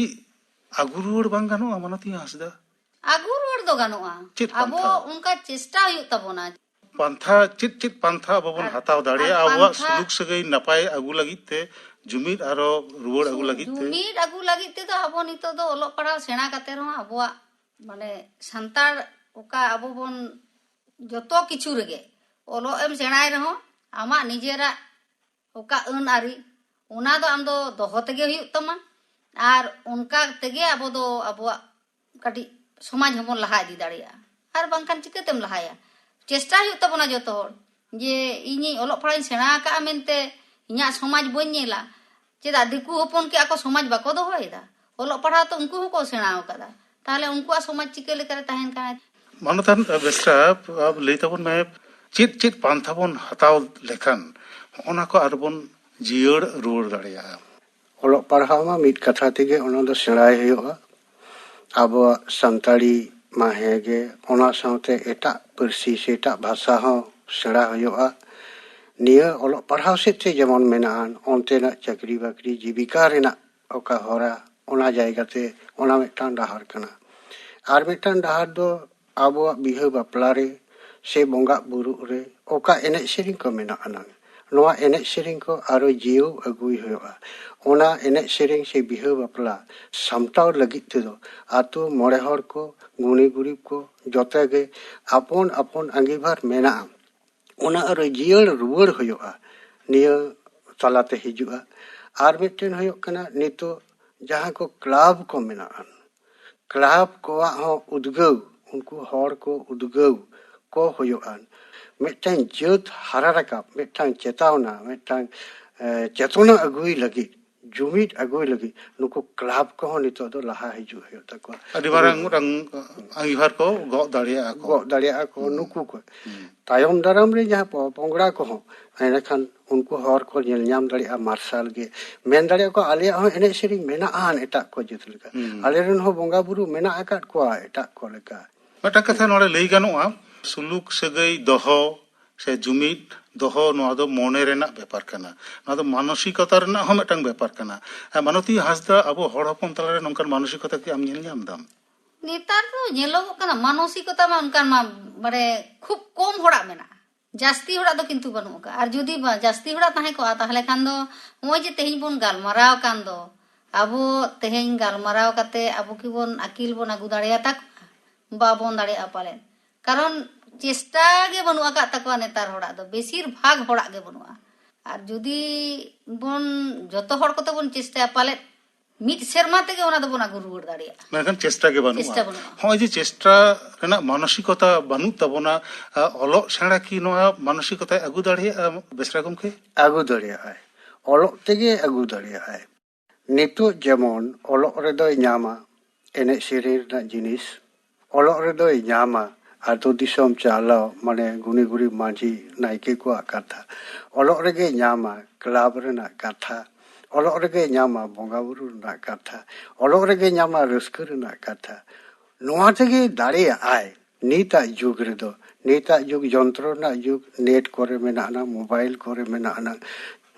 ᱟᱹᱜᱩ ᱨᱩᱣᱟᱹᱲ ᱵᱟᱝ ᱜᱟᱱᱚᱜᱼᱟ, ᱢᱟᱱᱚᱛᱤ ᱦᱟᱸᱥᱫᱟ? ᱟᱹᱜᱩ ᱨᱩᱣᱟᱹᱲ ᱫᱚ ᱜᱟᱱᱚᱜᱼᱟ᱾ ᱪᱮᱫ ᱟᱵᱚ ᱯᱟᱱᱛᱷᱟ? ᱚᱱᱠᱟ ᱪᱮᱥᱴᱟ ᱦᱩᱭᱩᱜ ᱛᱟᱵᱚᱱᱟ᱾ ᱯᱟᱱᱛᱷᱟ, ᱪᱮᱫ ᱪᱮᱫ ᱯᱟᱱᱛᱷᱟ ᱟᱵᱚ ᱵᱚᱱ ᱟᱨ, ᱦᱟᱛᱟᱣ ᱫᱟᱲᱮᱭᱟᱜᱼᱟ ᱟᱨ ᱟᱵᱚᱣᱟᱜ ᱯᱟᱱᱛᱷᱟ ᱥᱩᱞᱩᱠ ᱥᱟᱹᱜᱟᱹᱭ ᱱᱟᱯᱟᱭ ᱟᱹᱜᱩ ᱞᱟᱹᱜᱤᱫ ᱛᱮ, ᱡᱩᱢᱤᱫ ᱟᱨᱚ ᱨᱩᱣᱟᱹᱲ ᱟᱹᱜᱩ ᱞᱟᱹᱜᱤᱫ ᱛᱮ? ᱡᱩᱢᱤᱫ ᱟᱹᱜᱩ ᱞᱟᱹᱜᱤᱫ ᱛᱮᱫᱚ ᱟᱵᱚ ᱱᱤᱛᱚᱜ ᱫᱚ ᱚᱞᱚᱜ ᱯᱟᱲᱦᱟᱣ ᱥᱮᱬᱟ ᱠᱟᱛᱮ ᱨᱮᱦᱚᱸ ᱟᱵᱚᱣᱟᱜ, ᱢᱟᱱᱮ, ᱥᱟᱱᱛᱟᱲ ᱚᱠᱟ ᱟᱵᱚ ᱵᱚᱱ ᱡᱚᱛᱚ ᱠᱤᱪᱷᱩ ᱨᱮᱜᱮ ᱚᱞᱚᱜ ᱮᱢ ᱥᱮᱬᱟᱭ ᱨᱮᱦᱚᱸ ᱟᱢᱟᱜ ᱱᱤᱡᱮᱨᱟᱜ ᱚᱠᱟ ᱟᱹᱱ ᱟᱹᱨᱤ, ᱚᱱᱟ ᱫᱚ ᱟᱢ ᱫᱚ ᱫᱚᱦᱚ ᱛᱮᱜᱮ ᱦᱩᱭᱩᱜ ᱛᱟᱢᱟ᱾ ᱟᱨ ᱚᱱᱠᱟ ᱛᱮᱜᱮ ᱟᱵᱚ ᱫᱚ ᱟᱵᱚᱣᱟᱜ ᱠᱟᱹᱴᱤᱡ ᱥᱚᱢᱟᱡᱽ ᱦᱚᱸᱵᱚᱱ ᱞᱟᱦᱟ ᱤᱫᱤ ᱫᱟᱲᱮᱭᱟᱜᱼᱟ᱾ ᱟᱨ ᱵᱟᱝᱠᱷᱟᱱ ᱪᱤᱠᱟᱹᱛᱮᱢ ᱞᱟᱦᱟᱭᱟ? ᱪᱮᱥᱴᱟ ᱦᱩᱭᱩᱜ ᱛᱟᱵᱚᱱᱟ ᱡᱚᱛᱚ ᱦᱚᱲ, ᱡᱮ ᱤᱧᱤᱧ ᱚᱞᱚᱜ ᱯᱟᱲᱦᱟᱜ ᱤᱧ ᱥᱮᱬᱟ ᱟᱠᱟᱫᱼᱟ ᱢᱮᱱᱛᱮ ᱤᱧᱟᱹᱜ ᱥᱚᱢᱟᱡᱽ ᱵᱟᱹᱧ ᱧᱮᱞᱟ? ᱪᱮᱫᱟᱜ ᱫᱤᱠᱩ ᱦᱚᱯᱚᱱ ᱠᱤ ᱟᱠᱚ ᱥᱚᱢᱟᱡᱽ ᱵᱟᱠᱚ ᱫᱚᱦᱚᱭᱮᱫᱟ? ᱚᱞᱚᱜ ᱯᱟᱲᱦᱟᱣ ᱛᱚ ᱩᱱᱠᱩ ᱦᱚᱸᱠᱚ ᱥᱮᱬᱟ ᱟᱠᱟᱫᱟ, ᱛᱟᱦᱚᱞᱮ ᱩᱱᱠᱩᱣᱟᱜ ᱥᱚᱢᱟᱡᱽ ᱪᱤᱠᱟᱹ ᱞᱮᱠᱟᱨᱮ ᱛᱟᱦᱮᱱ ᱠᱟᱱᱟ? ᱢᱟᱱᱚᱛᱟᱱ ᱵᱮᱥᱨᱟ, ᱞᱟᱹᱭ ᱛᱟᱵᱚᱱ ᱢᱮ, ᱪᱮᱫ ᱪᱮᱫ ᱯᱟᱱᱛᱷᱟ ᱵᱚᱱ ᱦᱟᱛᱟᱣ ᱞᱮᱠᱷᱟᱱ ᱦᱚᱸᱜᱼᱚ ᱱᱟ ᱠᱚ ᱟᱨᱵᱚᱱ ᱡᱤᱭᱟᱹᱲ ᱨᱩᱣᱟᱹᱲ ᱫᱟᱲᱮᱭᱟᱜᱼᱟ? ᱚᱞᱚᱜ ᱯᱟᱲᱦᱟᱣ ᱢᱟ ᱢᱤᱫ ᱠᱟᱛᱷᱟ ᱛᱮᱜᱮ ᱚᱱᱟ ᱫᱚ ᱥᱮᱬᱟᱭ ᱦᱩᱭᱩᱜᱼᱟ᱾ ᱟᱵᱚᱣᱟᱜ ᱥᱟᱱᱛᱟᱲᱤ ᱢᱟ ᱦᱮᱸᱜᱮ, ᱚᱱᱟ ᱥᱟᱶᱛᱮ ᱮᱴᱟᱜ ᱯᱟᱹᱨᱥᱤ ᱥᱮ ᱮᱴᱟᱜ ᱵᱷᱟᱥᱟ ᱦᱚᱸ ᱥᱮᱬᱟ ᱦᱩᱭᱩᱜᱼᱟ᱾ ᱱᱤᱭᱟᱹ ᱚᱞᱚᱜ ᱯᱟᱲᱦᱟᱣ ᱥᱮᱫ ᱛᱮ ᱡᱮᱢᱚᱱ ᱢᱮᱱᱟᱜᱼᱟ, ᱚᱱᱛᱮᱱᱟᱜ ᱪᱟᱹᱠᱨᱤ ᱵᱟᱹᱠᱨᱤ ᱡᱤᱵᱤᱠᱟ ᱨᱮᱱᱟᱜ ᱚᱠᱟ ᱦᱚᱨᱟ, ᱚᱱᱟ ᱡᱟᱭᱜᱟ ᱛᱮ ᱚᱱᱟ ᱢᱤᱫᱴᱟᱝ ᱰᱟᱦᱟᱨ ᱠᱟᱱᱟ᱾ ᱟᱨ ᱢᱤᱫᱴᱟᱝ ᱰᱟᱦᱟᱨ ᱫᱚ ᱟᱵᱚᱣᱟᱜ ᱵᱤᱦᱟᱹ ᱵᱟᱯᱞᱟ ᱨᱮ ᱥᱮ ᱵᱚᱸᱜᱟ ᱵᱩᱨᱩᱜ ᱨᱮ ᱚᱠᱟ ᱮᱱᱮᱡ ᱥᱮᱨᱮᱧ ᱠᱚ ᱢᱮᱱᱟᱜ ᱟᱱᱟᱝ, ᱱᱚᱣᱟ ᱮᱱᱮᱡ ᱥᱮᱨᱮᱧ ᱠᱚ ᱟᱨᱚ ᱡᱤᱭᱟᱹᱣ ᱟᱹᱜᱩᱭ ᱦᱩᱭᱩᱜᱼᱟ᱾ ᱚᱱᱟ ᱮᱱᱮᱡ ᱥᱮᱨᱮᱧ ᱥᱮ ᱵᱤᱦᱟᱹ ᱵᱟᱯᱞᱟ ᱥᱟᱢᱴᱟᱣ ᱞᱟᱹᱜᱤᱫ ᱛᱮᱫᱚ ᱟᱛᱳ ᱢᱚᱬᱮ ᱦᱚᱲ ᱠᱚ, ᱜᱩᱱᱤ ᱜᱩᱨᱤᱵ ᱠᱚ, ᱡᱚᱛᱚ ᱜᱮ ᱟᱯᱚᱱ ᱟᱯᱚᱱ ᱟᱸᱜᱤᱵᱷᱟᱨ ᱢᱮᱱᱟᱜᱼᱟ᱾ ᱚᱱᱟ ᱟᱨᱚ ᱡᱤᱭᱟᱹᱲ ᱨᱩᱣᱟᱹᱲ ᱦᱩᱭᱩᱜᱼᱟ, ᱱᱤᱭᱟᱹ ᱛᱟᱞᱟᱛᱮ ᱦᱤᱡᱩᱜᱼᱟ᱾ ᱟᱨ ᱢᱤᱫᱴᱮᱱ ᱦᱩᱭᱩᱜ ᱠᱟᱱᱟ, ᱱᱤᱛᱚᱜ ᱡᱟᱦᱟᱸ ᱠᱚ ᱠᱞᱟᱵᱽ ᱠᱚ ᱢᱮᱱᱟᱜᱼᱟ, ᱠᱞᱟᱵᱽ ᱠᱚᱣᱟᱜ ᱦᱚᱸ ᱩᱫᱽᱜᱟᱹᱣ, ᱩᱱᱠᱩ ᱦᱚᱲ ᱠᱚ ᱩᱫᱽᱜᱟᱹᱣ ᱠᱚ ᱦᱩᱭᱩᱜᱼᱟ᱾ ᱢᱤᱫᱴᱟᱝ ᱡᱟᱹᱛ ᱦᱟᱨᱟ ᱨᱟᱠᱟᱵ, ᱢᱤᱫᱴᱟᱝ ᱪᱮᱛᱟᱣᱱᱟ, ᱢᱤᱫᱴᱟᱝ, ᱮ, ᱪᱮᱛᱚᱱᱟ ᱟᱹᱜᱩᱭ ᱞᱟᱹᱜᱤᱫ, ᱡᱩᱢᱤᱫ ᱟᱹᱜᱩᱭ ᱞᱟᱹᱜᱤᱫ ᱱᱩᱠᱩ ᱠᱞᱟᱵᱽ ᱠᱚᱦᱚᱸ ᱱᱤᱛᱚᱜ ᱫᱚ ᱞᱟᱦᱟ ᱦᱤᱡᱩᱜ ᱦᱩᱭᱩᱜ ᱛᱟᱠᱚᱣᱟ᱾ ᱟᱹᱰᱤ ᱢᱟᱨᱟᱝ ᱢᱤᱫᱴᱟᱝ ᱟᱸᱜᱤᱵᱷᱟᱨ ᱠᱚ ᱜᱚᱜ ᱫᱟᱲᱮᱭᱟᱜᱼᱟ ᱠᱚ᱾ ᱜᱚᱜ ᱫᱟᱲᱮᱭᱟᱜᱼᱟ ᱠᱚ ᱦᱩᱸ᱾ ᱱᱩᱠᱩ ᱠᱚ᱾ ᱦᱩᱸ᱾ ᱛᱟᱭᱚᱢ ᱫᱟᱨᱟᱢ ᱨᱮ ᱡᱟᱦᱟᱸ ᱯᱚ-, ᱯᱚᱝᱲᱟ ᱠᱚᱦᱚᱸ ᱮᱸᱰᱮᱠᱷᱟᱱ ᱩᱱᱠᱩ ᱦᱚᱨ ᱠᱚ ᱧᱮᱞ ᱧᱟᱢ ᱫᱟᱲᱮᱭᱟᱜᱼᱟ, ᱢᱟᱨᱥᱟᱞ ᱜᱮ ᱢᱮᱱ ᱫᱟᱲᱮᱭᱟᱜᱼᱟ ᱠᱚ, ᱟᱞᱮᱭᱟᱜ ᱦᱚᱸ ᱮᱱᱮᱡ ᱥᱮᱨᱮᱧ ᱢᱮᱱᱟᱜᱼᱟ ᱮᱴᱟᱜ ᱠᱚ ᱡᱟᱹᱛ ᱞᱮᱠᱟ᱾ ᱦᱩᱸ᱾ ᱟᱞᱮ ᱨᱮᱱ ᱦᱚᱸ ᱵᱚᱸᱜᱟ ᱵᱩᱨᱩ ᱢᱮᱱᱟᱜ ᱟᱠᱟᱫ ᱠᱚᱣᱟ ᱮᱴᱟᱜ ᱠᱚ ᱞᱮᱠᱟ᱾ ᱢᱤᱫᱴᱟᱝ ᱠᱟᱛᱷᱟ ᱱᱚᱰᱮ ᱞᱟᱹᱭ ᱜᱟᱱᱚᱜᱼᱟ, ᱥᱩᱞᱩᱠ ᱥᱟᱹᱜᱟᱹᱭ ᱫᱚᱦᱚ ᱥᱮ ᱡᱩᱢᱤᱫ ᱫᱚᱦᱚ, ᱱᱚᱣᱟ ᱫᱚ ᱢᱚᱱᱮ ᱨᱮᱱᱟᱜ ᱵᱮᱯᱟᱨ ᱠᱟᱱᱟ᱾ ᱱᱚᱣᱟ ᱫᱚ ᱢᱟᱱᱚᱥᱤᱠᱚᱛᱟ ᱨᱮᱱᱟᱜ ᱦᱚᱸ ᱢᱤᱫᱴᱟᱝ ᱵᱮᱯᱟᱨ ᱠᱟᱱᱟ᱾ ᱟᱨ ᱢᱟᱱᱚᱛᱤ ᱦᱟᱸᱥᱫᱟ, ᱟᱵᱚ ᱦᱚᱲ ᱦᱚᱯᱚᱱ ᱛᱟᱞᱟᱨᱮ ᱱᱚᱝᱠᱟᱱ ᱢᱟᱱᱚᱥᱤᱠᱚᱛᱟ ᱠᱤ ᱟᱢ ᱧᱮᱞ ᱧᱟᱢ ᱫᱟᱢ? ᱱᱮᱛᱟᱨ ᱫᱚ ᱧᱮᱞᱚᱜᱚᱜ ᱠᱟᱱᱟ, ᱢᱟᱱᱚᱥᱤᱠᱚᱛᱟ ᱢᱟ ᱚᱱᱠᱟᱱ ᱢᱟ, ᱢᱟᱱᱮ, ᱠᱷᱩᱵ ᱠᱚᱢ ᱦᱚᱲᱟᱜ ᱢᱮᱱᱟᱜᱼᱟ᱾ ᱡᱟᱹᱥᱛᱤ ᱦᱚᱲᱟᱜ ᱫᱚ ᱠᱤᱱᱛᱩ ᱵᱟᱹᱱᱩᱜ ᱟᱠᱟᱫᱼᱟ᱾ ᱟᱨ ᱡᱩᱫᱤ ᱵᱟ-, ᱡᱟᱹᱥᱛᱤ ᱦᱚᱲᱟᱜ ᱛᱟᱦᱮᱸ ᱠᱚᱜᱼᱟ, ᱛᱟᱦᱚᱞᱮ ᱠᱷᱟᱱ ᱫᱚ ᱱᱚᱜᱼᱚᱭ ᱡᱮ ᱛᱮᱦᱮᱧ ᱵᱚᱱ ᱜᱟᱞᱢᱟᱨᱟᱣ ᱠᱟᱱ ᱫᱚ, ᱟᱵᱚ ᱛᱮᱦᱮᱧ ᱜᱟᱞᱢᱟᱨᱟᱣ ᱠᱟᱛᱮ ᱟᱵᱚ ᱠᱤᱵᱚᱱ ᱟᱹᱠᱤᱞ ᱵᱚᱱ ᱟᱹᱜᱩ ᱫᱟᱲᱮᱭᱟᱛᱟ ᱠᱚᱣᱟ? ᱵᱟᱵᱚᱱ ᱫᱟᱲᱮᱭᱟᱜᱼᱟ ᱯᱟᱞᱮᱱ᱾ ᱠᱟᱨᱚᱱ ᱪᱮᱥᱴᱟ ᱜᱮ ᱵᱟᱹᱱᱩᱜ ᱟᱠᱟᱫ ᱛᱟᱠᱚᱣᱟ ᱱᱮᱛᱟᱨ ᱦᱚᱲᱟᱜ ᱫᱚ, ᱵᱮᱥᱤᱨ ᱵᱷᱟᱜᱽ ᱦᱚᱲᱟᱜ ᱜᱮ ᱵᱟᱹᱱᱩᱜᱼᱟ᱾ ᱟᱨ ᱡᱩᱫᱤ ᱵᱚᱱ, ᱡᱚᱛᱚ ᱦᱚᱲ ᱠᱚᱛᱮ ᱵᱚᱱ ᱪᱮᱥᱴᱟᱭᱟ, ᱯᱟᱞᱮᱫ ᱢᱤᱫ ᱥᱮᱨᱢᱟ ᱛᱮᱜᱮ ᱚᱱᱟ ᱫᱚᱵᱚᱱ ᱟᱹᱜᱩ ᱨᱩᱣᱟᱹᱲ ᱫᱟᱲᱮᱭᱟᱜᱼᱟ᱾ ᱢᱮᱱᱠᱷᱟᱱ ᱪᱮᱥᱴᱟ ᱜᱮ ᱵᱟᱹᱱᱩᱜᱼᱟ᱾ ᱪᱮᱥᱴᱟ ᱵᱟᱹᱱᱩᱜᱼᱟ᱾ ᱱᱚᱜᱼᱚᱭ ᱡᱮ ᱪᱮᱥᱴᱟ ᱨᱮᱱᱟᱜ ᱢᱟᱱᱚᱥᱤᱠᱚᱛᱟ ᱵᱟᱹᱱᱩᱜ ᱛᱟᱵᱚᱱᱟ, ᱟ, ᱚᱞᱚᱜ ᱥᱮᱬᱟ ᱠᱤ ᱱᱚᱣᱟ ᱢᱟᱱᱚᱥᱤᱠᱚᱛᱟᱭ ᱟᱹᱜᱩ ᱫᱟᱲᱮᱭᱟᱜᱼᱟ, ᱵᱮᱥᱨᱟ ᱜᱚᱢᱠᱮ? ᱟᱹᱜᱩ ᱫᱟᱲᱮᱭᱟᱜᱼᱟᱭ, ᱚᱞᱚᱜ ᱛᱮᱜᱮ ᱟᱹᱜᱩ ᱫᱟᱲᱮᱭᱟᱜᱼᱟᱭ᱾ ᱱᱤᱛᱚᱜ ᱡᱮᱢᱚᱱ ᱚᱞᱚᱜ ᱨᱮᱫᱚᱭ ᱧᱟᱢᱟ ᱮᱱᱮᱡ ᱥᱮᱨᱮᱧ ᱨᱮᱱᱟᱜ ᱡᱤᱱᱤᱥ, ᱚᱞᱚᱜ ᱨᱮᱫᱚᱭ ᱧᱟᱢᱟ ᱟᱹᱛᱩ ᱫᱤᱥᱚᱢ ᱪᱟᱞᱟᱣ, ᱢᱟᱱᱮ ᱜᱩᱱᱤ ᱜᱩᱨᱤᱵ ᱢᱟᱹᱡᱷᱤ ᱱᱟᱭᱠᱮ ᱠᱚᱣᱟᱜ ᱠᱟᱛᱷᱟ, ᱚᱞᱚᱜ ᱨᱮᱜᱮᱭ ᱧᱟᱢᱟ ᱠᱞᱟᱵᱽ ᱨᱮᱱᱟᱜ ᱠᱟᱛᱷᱟ, ᱚᱞᱚᱜ ᱨᱮᱜᱮᱭ ᱧᱟᱢᱟ ᱵᱚᱸᱜᱟ ᱵᱩᱨᱩ ᱨᱮᱱᱟᱜ ᱠᱟᱛᱷᱟ, ᱚᱞᱚᱜ ᱨᱮᱜᱮᱭ ᱧᱟᱢᱟ ᱨᱟᱹᱥᱠᱟᱹ ᱨᱮᱱᱟᱜ ᱠᱟᱛᱷᱟ᱾ ᱱᱚᱣᱟ ᱛᱮᱜᱮ ᱫᱟᱲᱮᱭᱟᱜᱼᱟᱭ᱾ ᱱᱤᱛᱟᱜ ᱡᱩᱜᱽ ᱨᱮᱫᱚ, ᱱᱤᱛᱟᱜ ᱡᱩᱜᱽ ᱡᱚᱱᱛᱨᱚ ᱨᱮᱱᱟᱜ ᱡᱩᱜᱽ, ᱱᱮᱴ ᱠᱚᱨᱮ ᱢᱮᱱᱟᱜᱼᱟ, ᱢᱳᱵᱟᱭᱤᱞ ᱠᱚᱨᱮ ᱢᱮᱱᱟᱜᱼᱟ,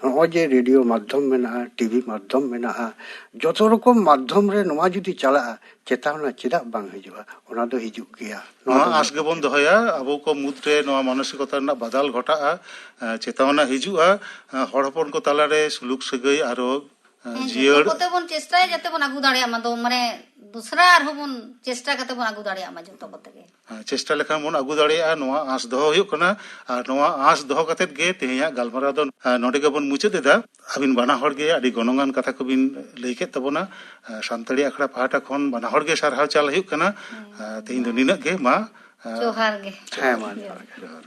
ᱱᱚᱜᱼᱚᱭ ᱡᱮ ᱨᱮᱰᱤᱭᱳ ᱢᱟᱫᱽᱫᱷᱚᱢ ᱢᱮᱱᱟᱜᱼᱟ, ᱴᱤᱵᱷᱤ ᱢᱟᱫᱽᱫᱷᱚᱢ ᱢᱮᱱᱟᱜᱼᱟ, ᱡᱚᱛᱚ ᱨᱚᱠᱚᱢ ᱢᱟᱫᱽᱫᱷᱚᱢ ᱨᱮ ᱱᱚᱣᱟ ᱡᱩᱫᱤ ᱪᱟᱞᱟᱜᱼᱟ, ᱪᱮᱛᱟᱣᱱᱟ ᱪᱮᱫᱟᱜ ᱵᱟᱝ ᱦᱤᱡᱩᱜᱼᱟ? ᱚᱱᱟ ᱫᱚ ᱦᱤᱡᱩᱜ ᱜᱮᱭᱟ᱾ ᱱᱚᱣᱟ ᱱᱚᱣᱟ ᱫᱚ ᱟᱸᱥ ᱜᱮᱵᱚᱱ ᱫᱚᱦᱚᱭᱟ, ᱟᱵᱚ ᱠᱚ ᱢᱩᱫᱽᱨᱮ ᱱᱚᱣᱟ ᱢᱟᱱᱚᱥᱤᱠᱚᱛᱟ ᱨᱮᱱᱟᱜ ᱵᱟᱫᱟᱞ ᱜᱷᱚᱴᱟᱜᱼᱟ, ᱮ, ᱪᱮᱛᱟᱣᱱᱟ ᱦᱤᱡᱩᱜᱼᱟ, ᱮ, ᱦᱚᱲ ᱦᱚᱯᱚᱱ ᱠᱚ ᱛᱟᱞᱟᱨᱮ ᱥᱩᱞᱩᱠ ᱥᱟᱹᱜᱟᱹᱭ ᱟᱨᱚ, ᱮ, ᱦᱮᱸ, ᱡᱤᱭᱟᱹᱲ᱾ ᱡᱚᱛᱚ ᱠᱚᱛᱮ ᱵᱚᱱ ᱪᱮᱥᱴᱟᱭᱟ ᱡᱟᱛᱮ ᱵᱚᱱ ᱟᱹᱜᱩ ᱫᱟᱲᱮᱭᱟᱜ ᱢᱟ, ᱫᱚ ᱢᱟᱱᱮ ᱫᱚᱥᱨᱟ ᱟᱨᱦᱚᱸ ᱵᱚᱱ ᱪᱮᱥᱴᱟ ᱠᱟᱛᱮ ᱵᱚᱱ ᱟᱹᱜᱩ ᱫᱟᱲᱮᱭᱟᱜ ᱢᱟ ᱡᱚᱛᱚ ᱠᱚᱛᱮ ᱜᱮ᱾ ᱮ, ᱪᱮᱥᱴᱟ ᱞᱮᱠᱷᱟᱱ ᱵᱚᱱ ᱟᱹᱜᱩ ᱫᱟᱲᱮᱭᱟᱜᱼᱟ, ᱱᱚᱣᱟ ᱟᱸᱥ ᱫᱚᱦᱚ ᱦᱩᱭᱩᱜ ᱠᱟᱱᱟ᱾ ᱟᱨ ᱱᱚᱣᱟ ᱟᱸᱥ ᱫᱚᱦᱚ ᱠᱟᱛᱮᱫ ᱜᱮ ᱛᱮᱦᱮᱧᱟᱜ ᱜᱟᱞᱢᱟᱨᱟᱣ ᱫᱚ, ᱮ, ᱱᱚᱰᱮ ᱜᱮᱵᱚᱱ ᱢᱩᱪᱟᱹᱫ ᱮᱫᱟ᱾ ᱟᱹᱵᱤᱱ ᱵᱟᱱᱟ ᱦᱚᱲ ᱜᱮ ᱟᱹᱰᱤ ᱜᱚᱱᱚᱝᱟᱱ ᱠᱟᱛᱷᱟ ᱠᱚᱵᱤᱱ ᱞᱟᱹᱭ ᱠᱮᱫ ᱛᱟᱵᱚᱱᱟ᱾ ᱮ, ᱥᱟᱱᱛᱟᱲᱤ ᱟᱠᱷᱲᱟ ᱯᱟᱦᱴᱟ ᱠᱷᱚᱱ ᱵᱟᱱᱟ ᱦᱚᱲ ᱜᱮ ᱥᱟᱨᱦᱟᱣ ᱪᱟᱞ ᱦᱩᱭᱩᱜ ᱠᱟᱱᱟ᱾ ᱮ, ᱛᱮᱦᱮᱧ ᱫᱚ ᱱᱤᱱᱟᱹᱜ ᱜᱮ, ᱢᱟ, ᱮ, ᱡᱚᱦᱟᱨ ᱜᱮ᱾ ᱦᱮᱸ, ᱢᱟ ᱡᱚᱦᱟᱨ ᱜᱮ᱾ ᱡᱚᱦᱟᱨ᱾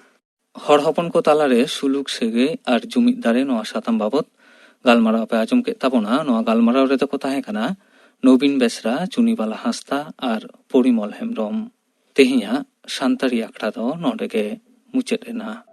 ᱦᱚᱲ ᱦᱚᱯᱚᱱ ᱠᱚ ᱛᱟᱞᱟᱨᱮ ᱥᱩᱞᱩᱠ ᱥᱟᱹᱜᱟᱹᱭ ᱟᱨ ᱡᱩᱢᱤᱫ ᱫᱟᱲᱮ, ᱱᱚᱣᱟ ᱥᱟᱛᱟᱢ ᱵᱟᱵᱚᱛ ᱜᱟᱞᱢᱟᱨᱟᱣ ᱯᱮ ᱟᱸᱡᱚᱢ ᱠᱮᱫ ᱛᱟᱵᱚᱱᱟ᱾ ᱱᱚᱣᱟ ᱜᱟᱞᱢᱟᱨᱟᱣ ᱨᱮᱫᱚ ᱠᱚ ᱛᱟᱦᱮᱸ ᱠᱟᱱᱟ ᱱᱚᱵᱤᱱ ᱵᱮᱥᱨᱟ, ᱪᱩᱱᱤᱵᱟᱞᱟ ᱦᱟᱸᱥᱫᱟ ᱟᱨ ᱯᱚᱨᱤᱢᱚᱞ ᱦᱮᱢᱵᱨᱚᱢ᱾ ᱛᱮᱦᱮᱧᱟᱜ ᱥᱟᱱᱛᱟᱲᱤ ᱟᱠᱷᱲᱟ ᱫᱚ ᱱᱚᱰᱮ ᱜᱮ ᱢᱩᱪᱟᱹᱫ ᱮᱱᱟ᱾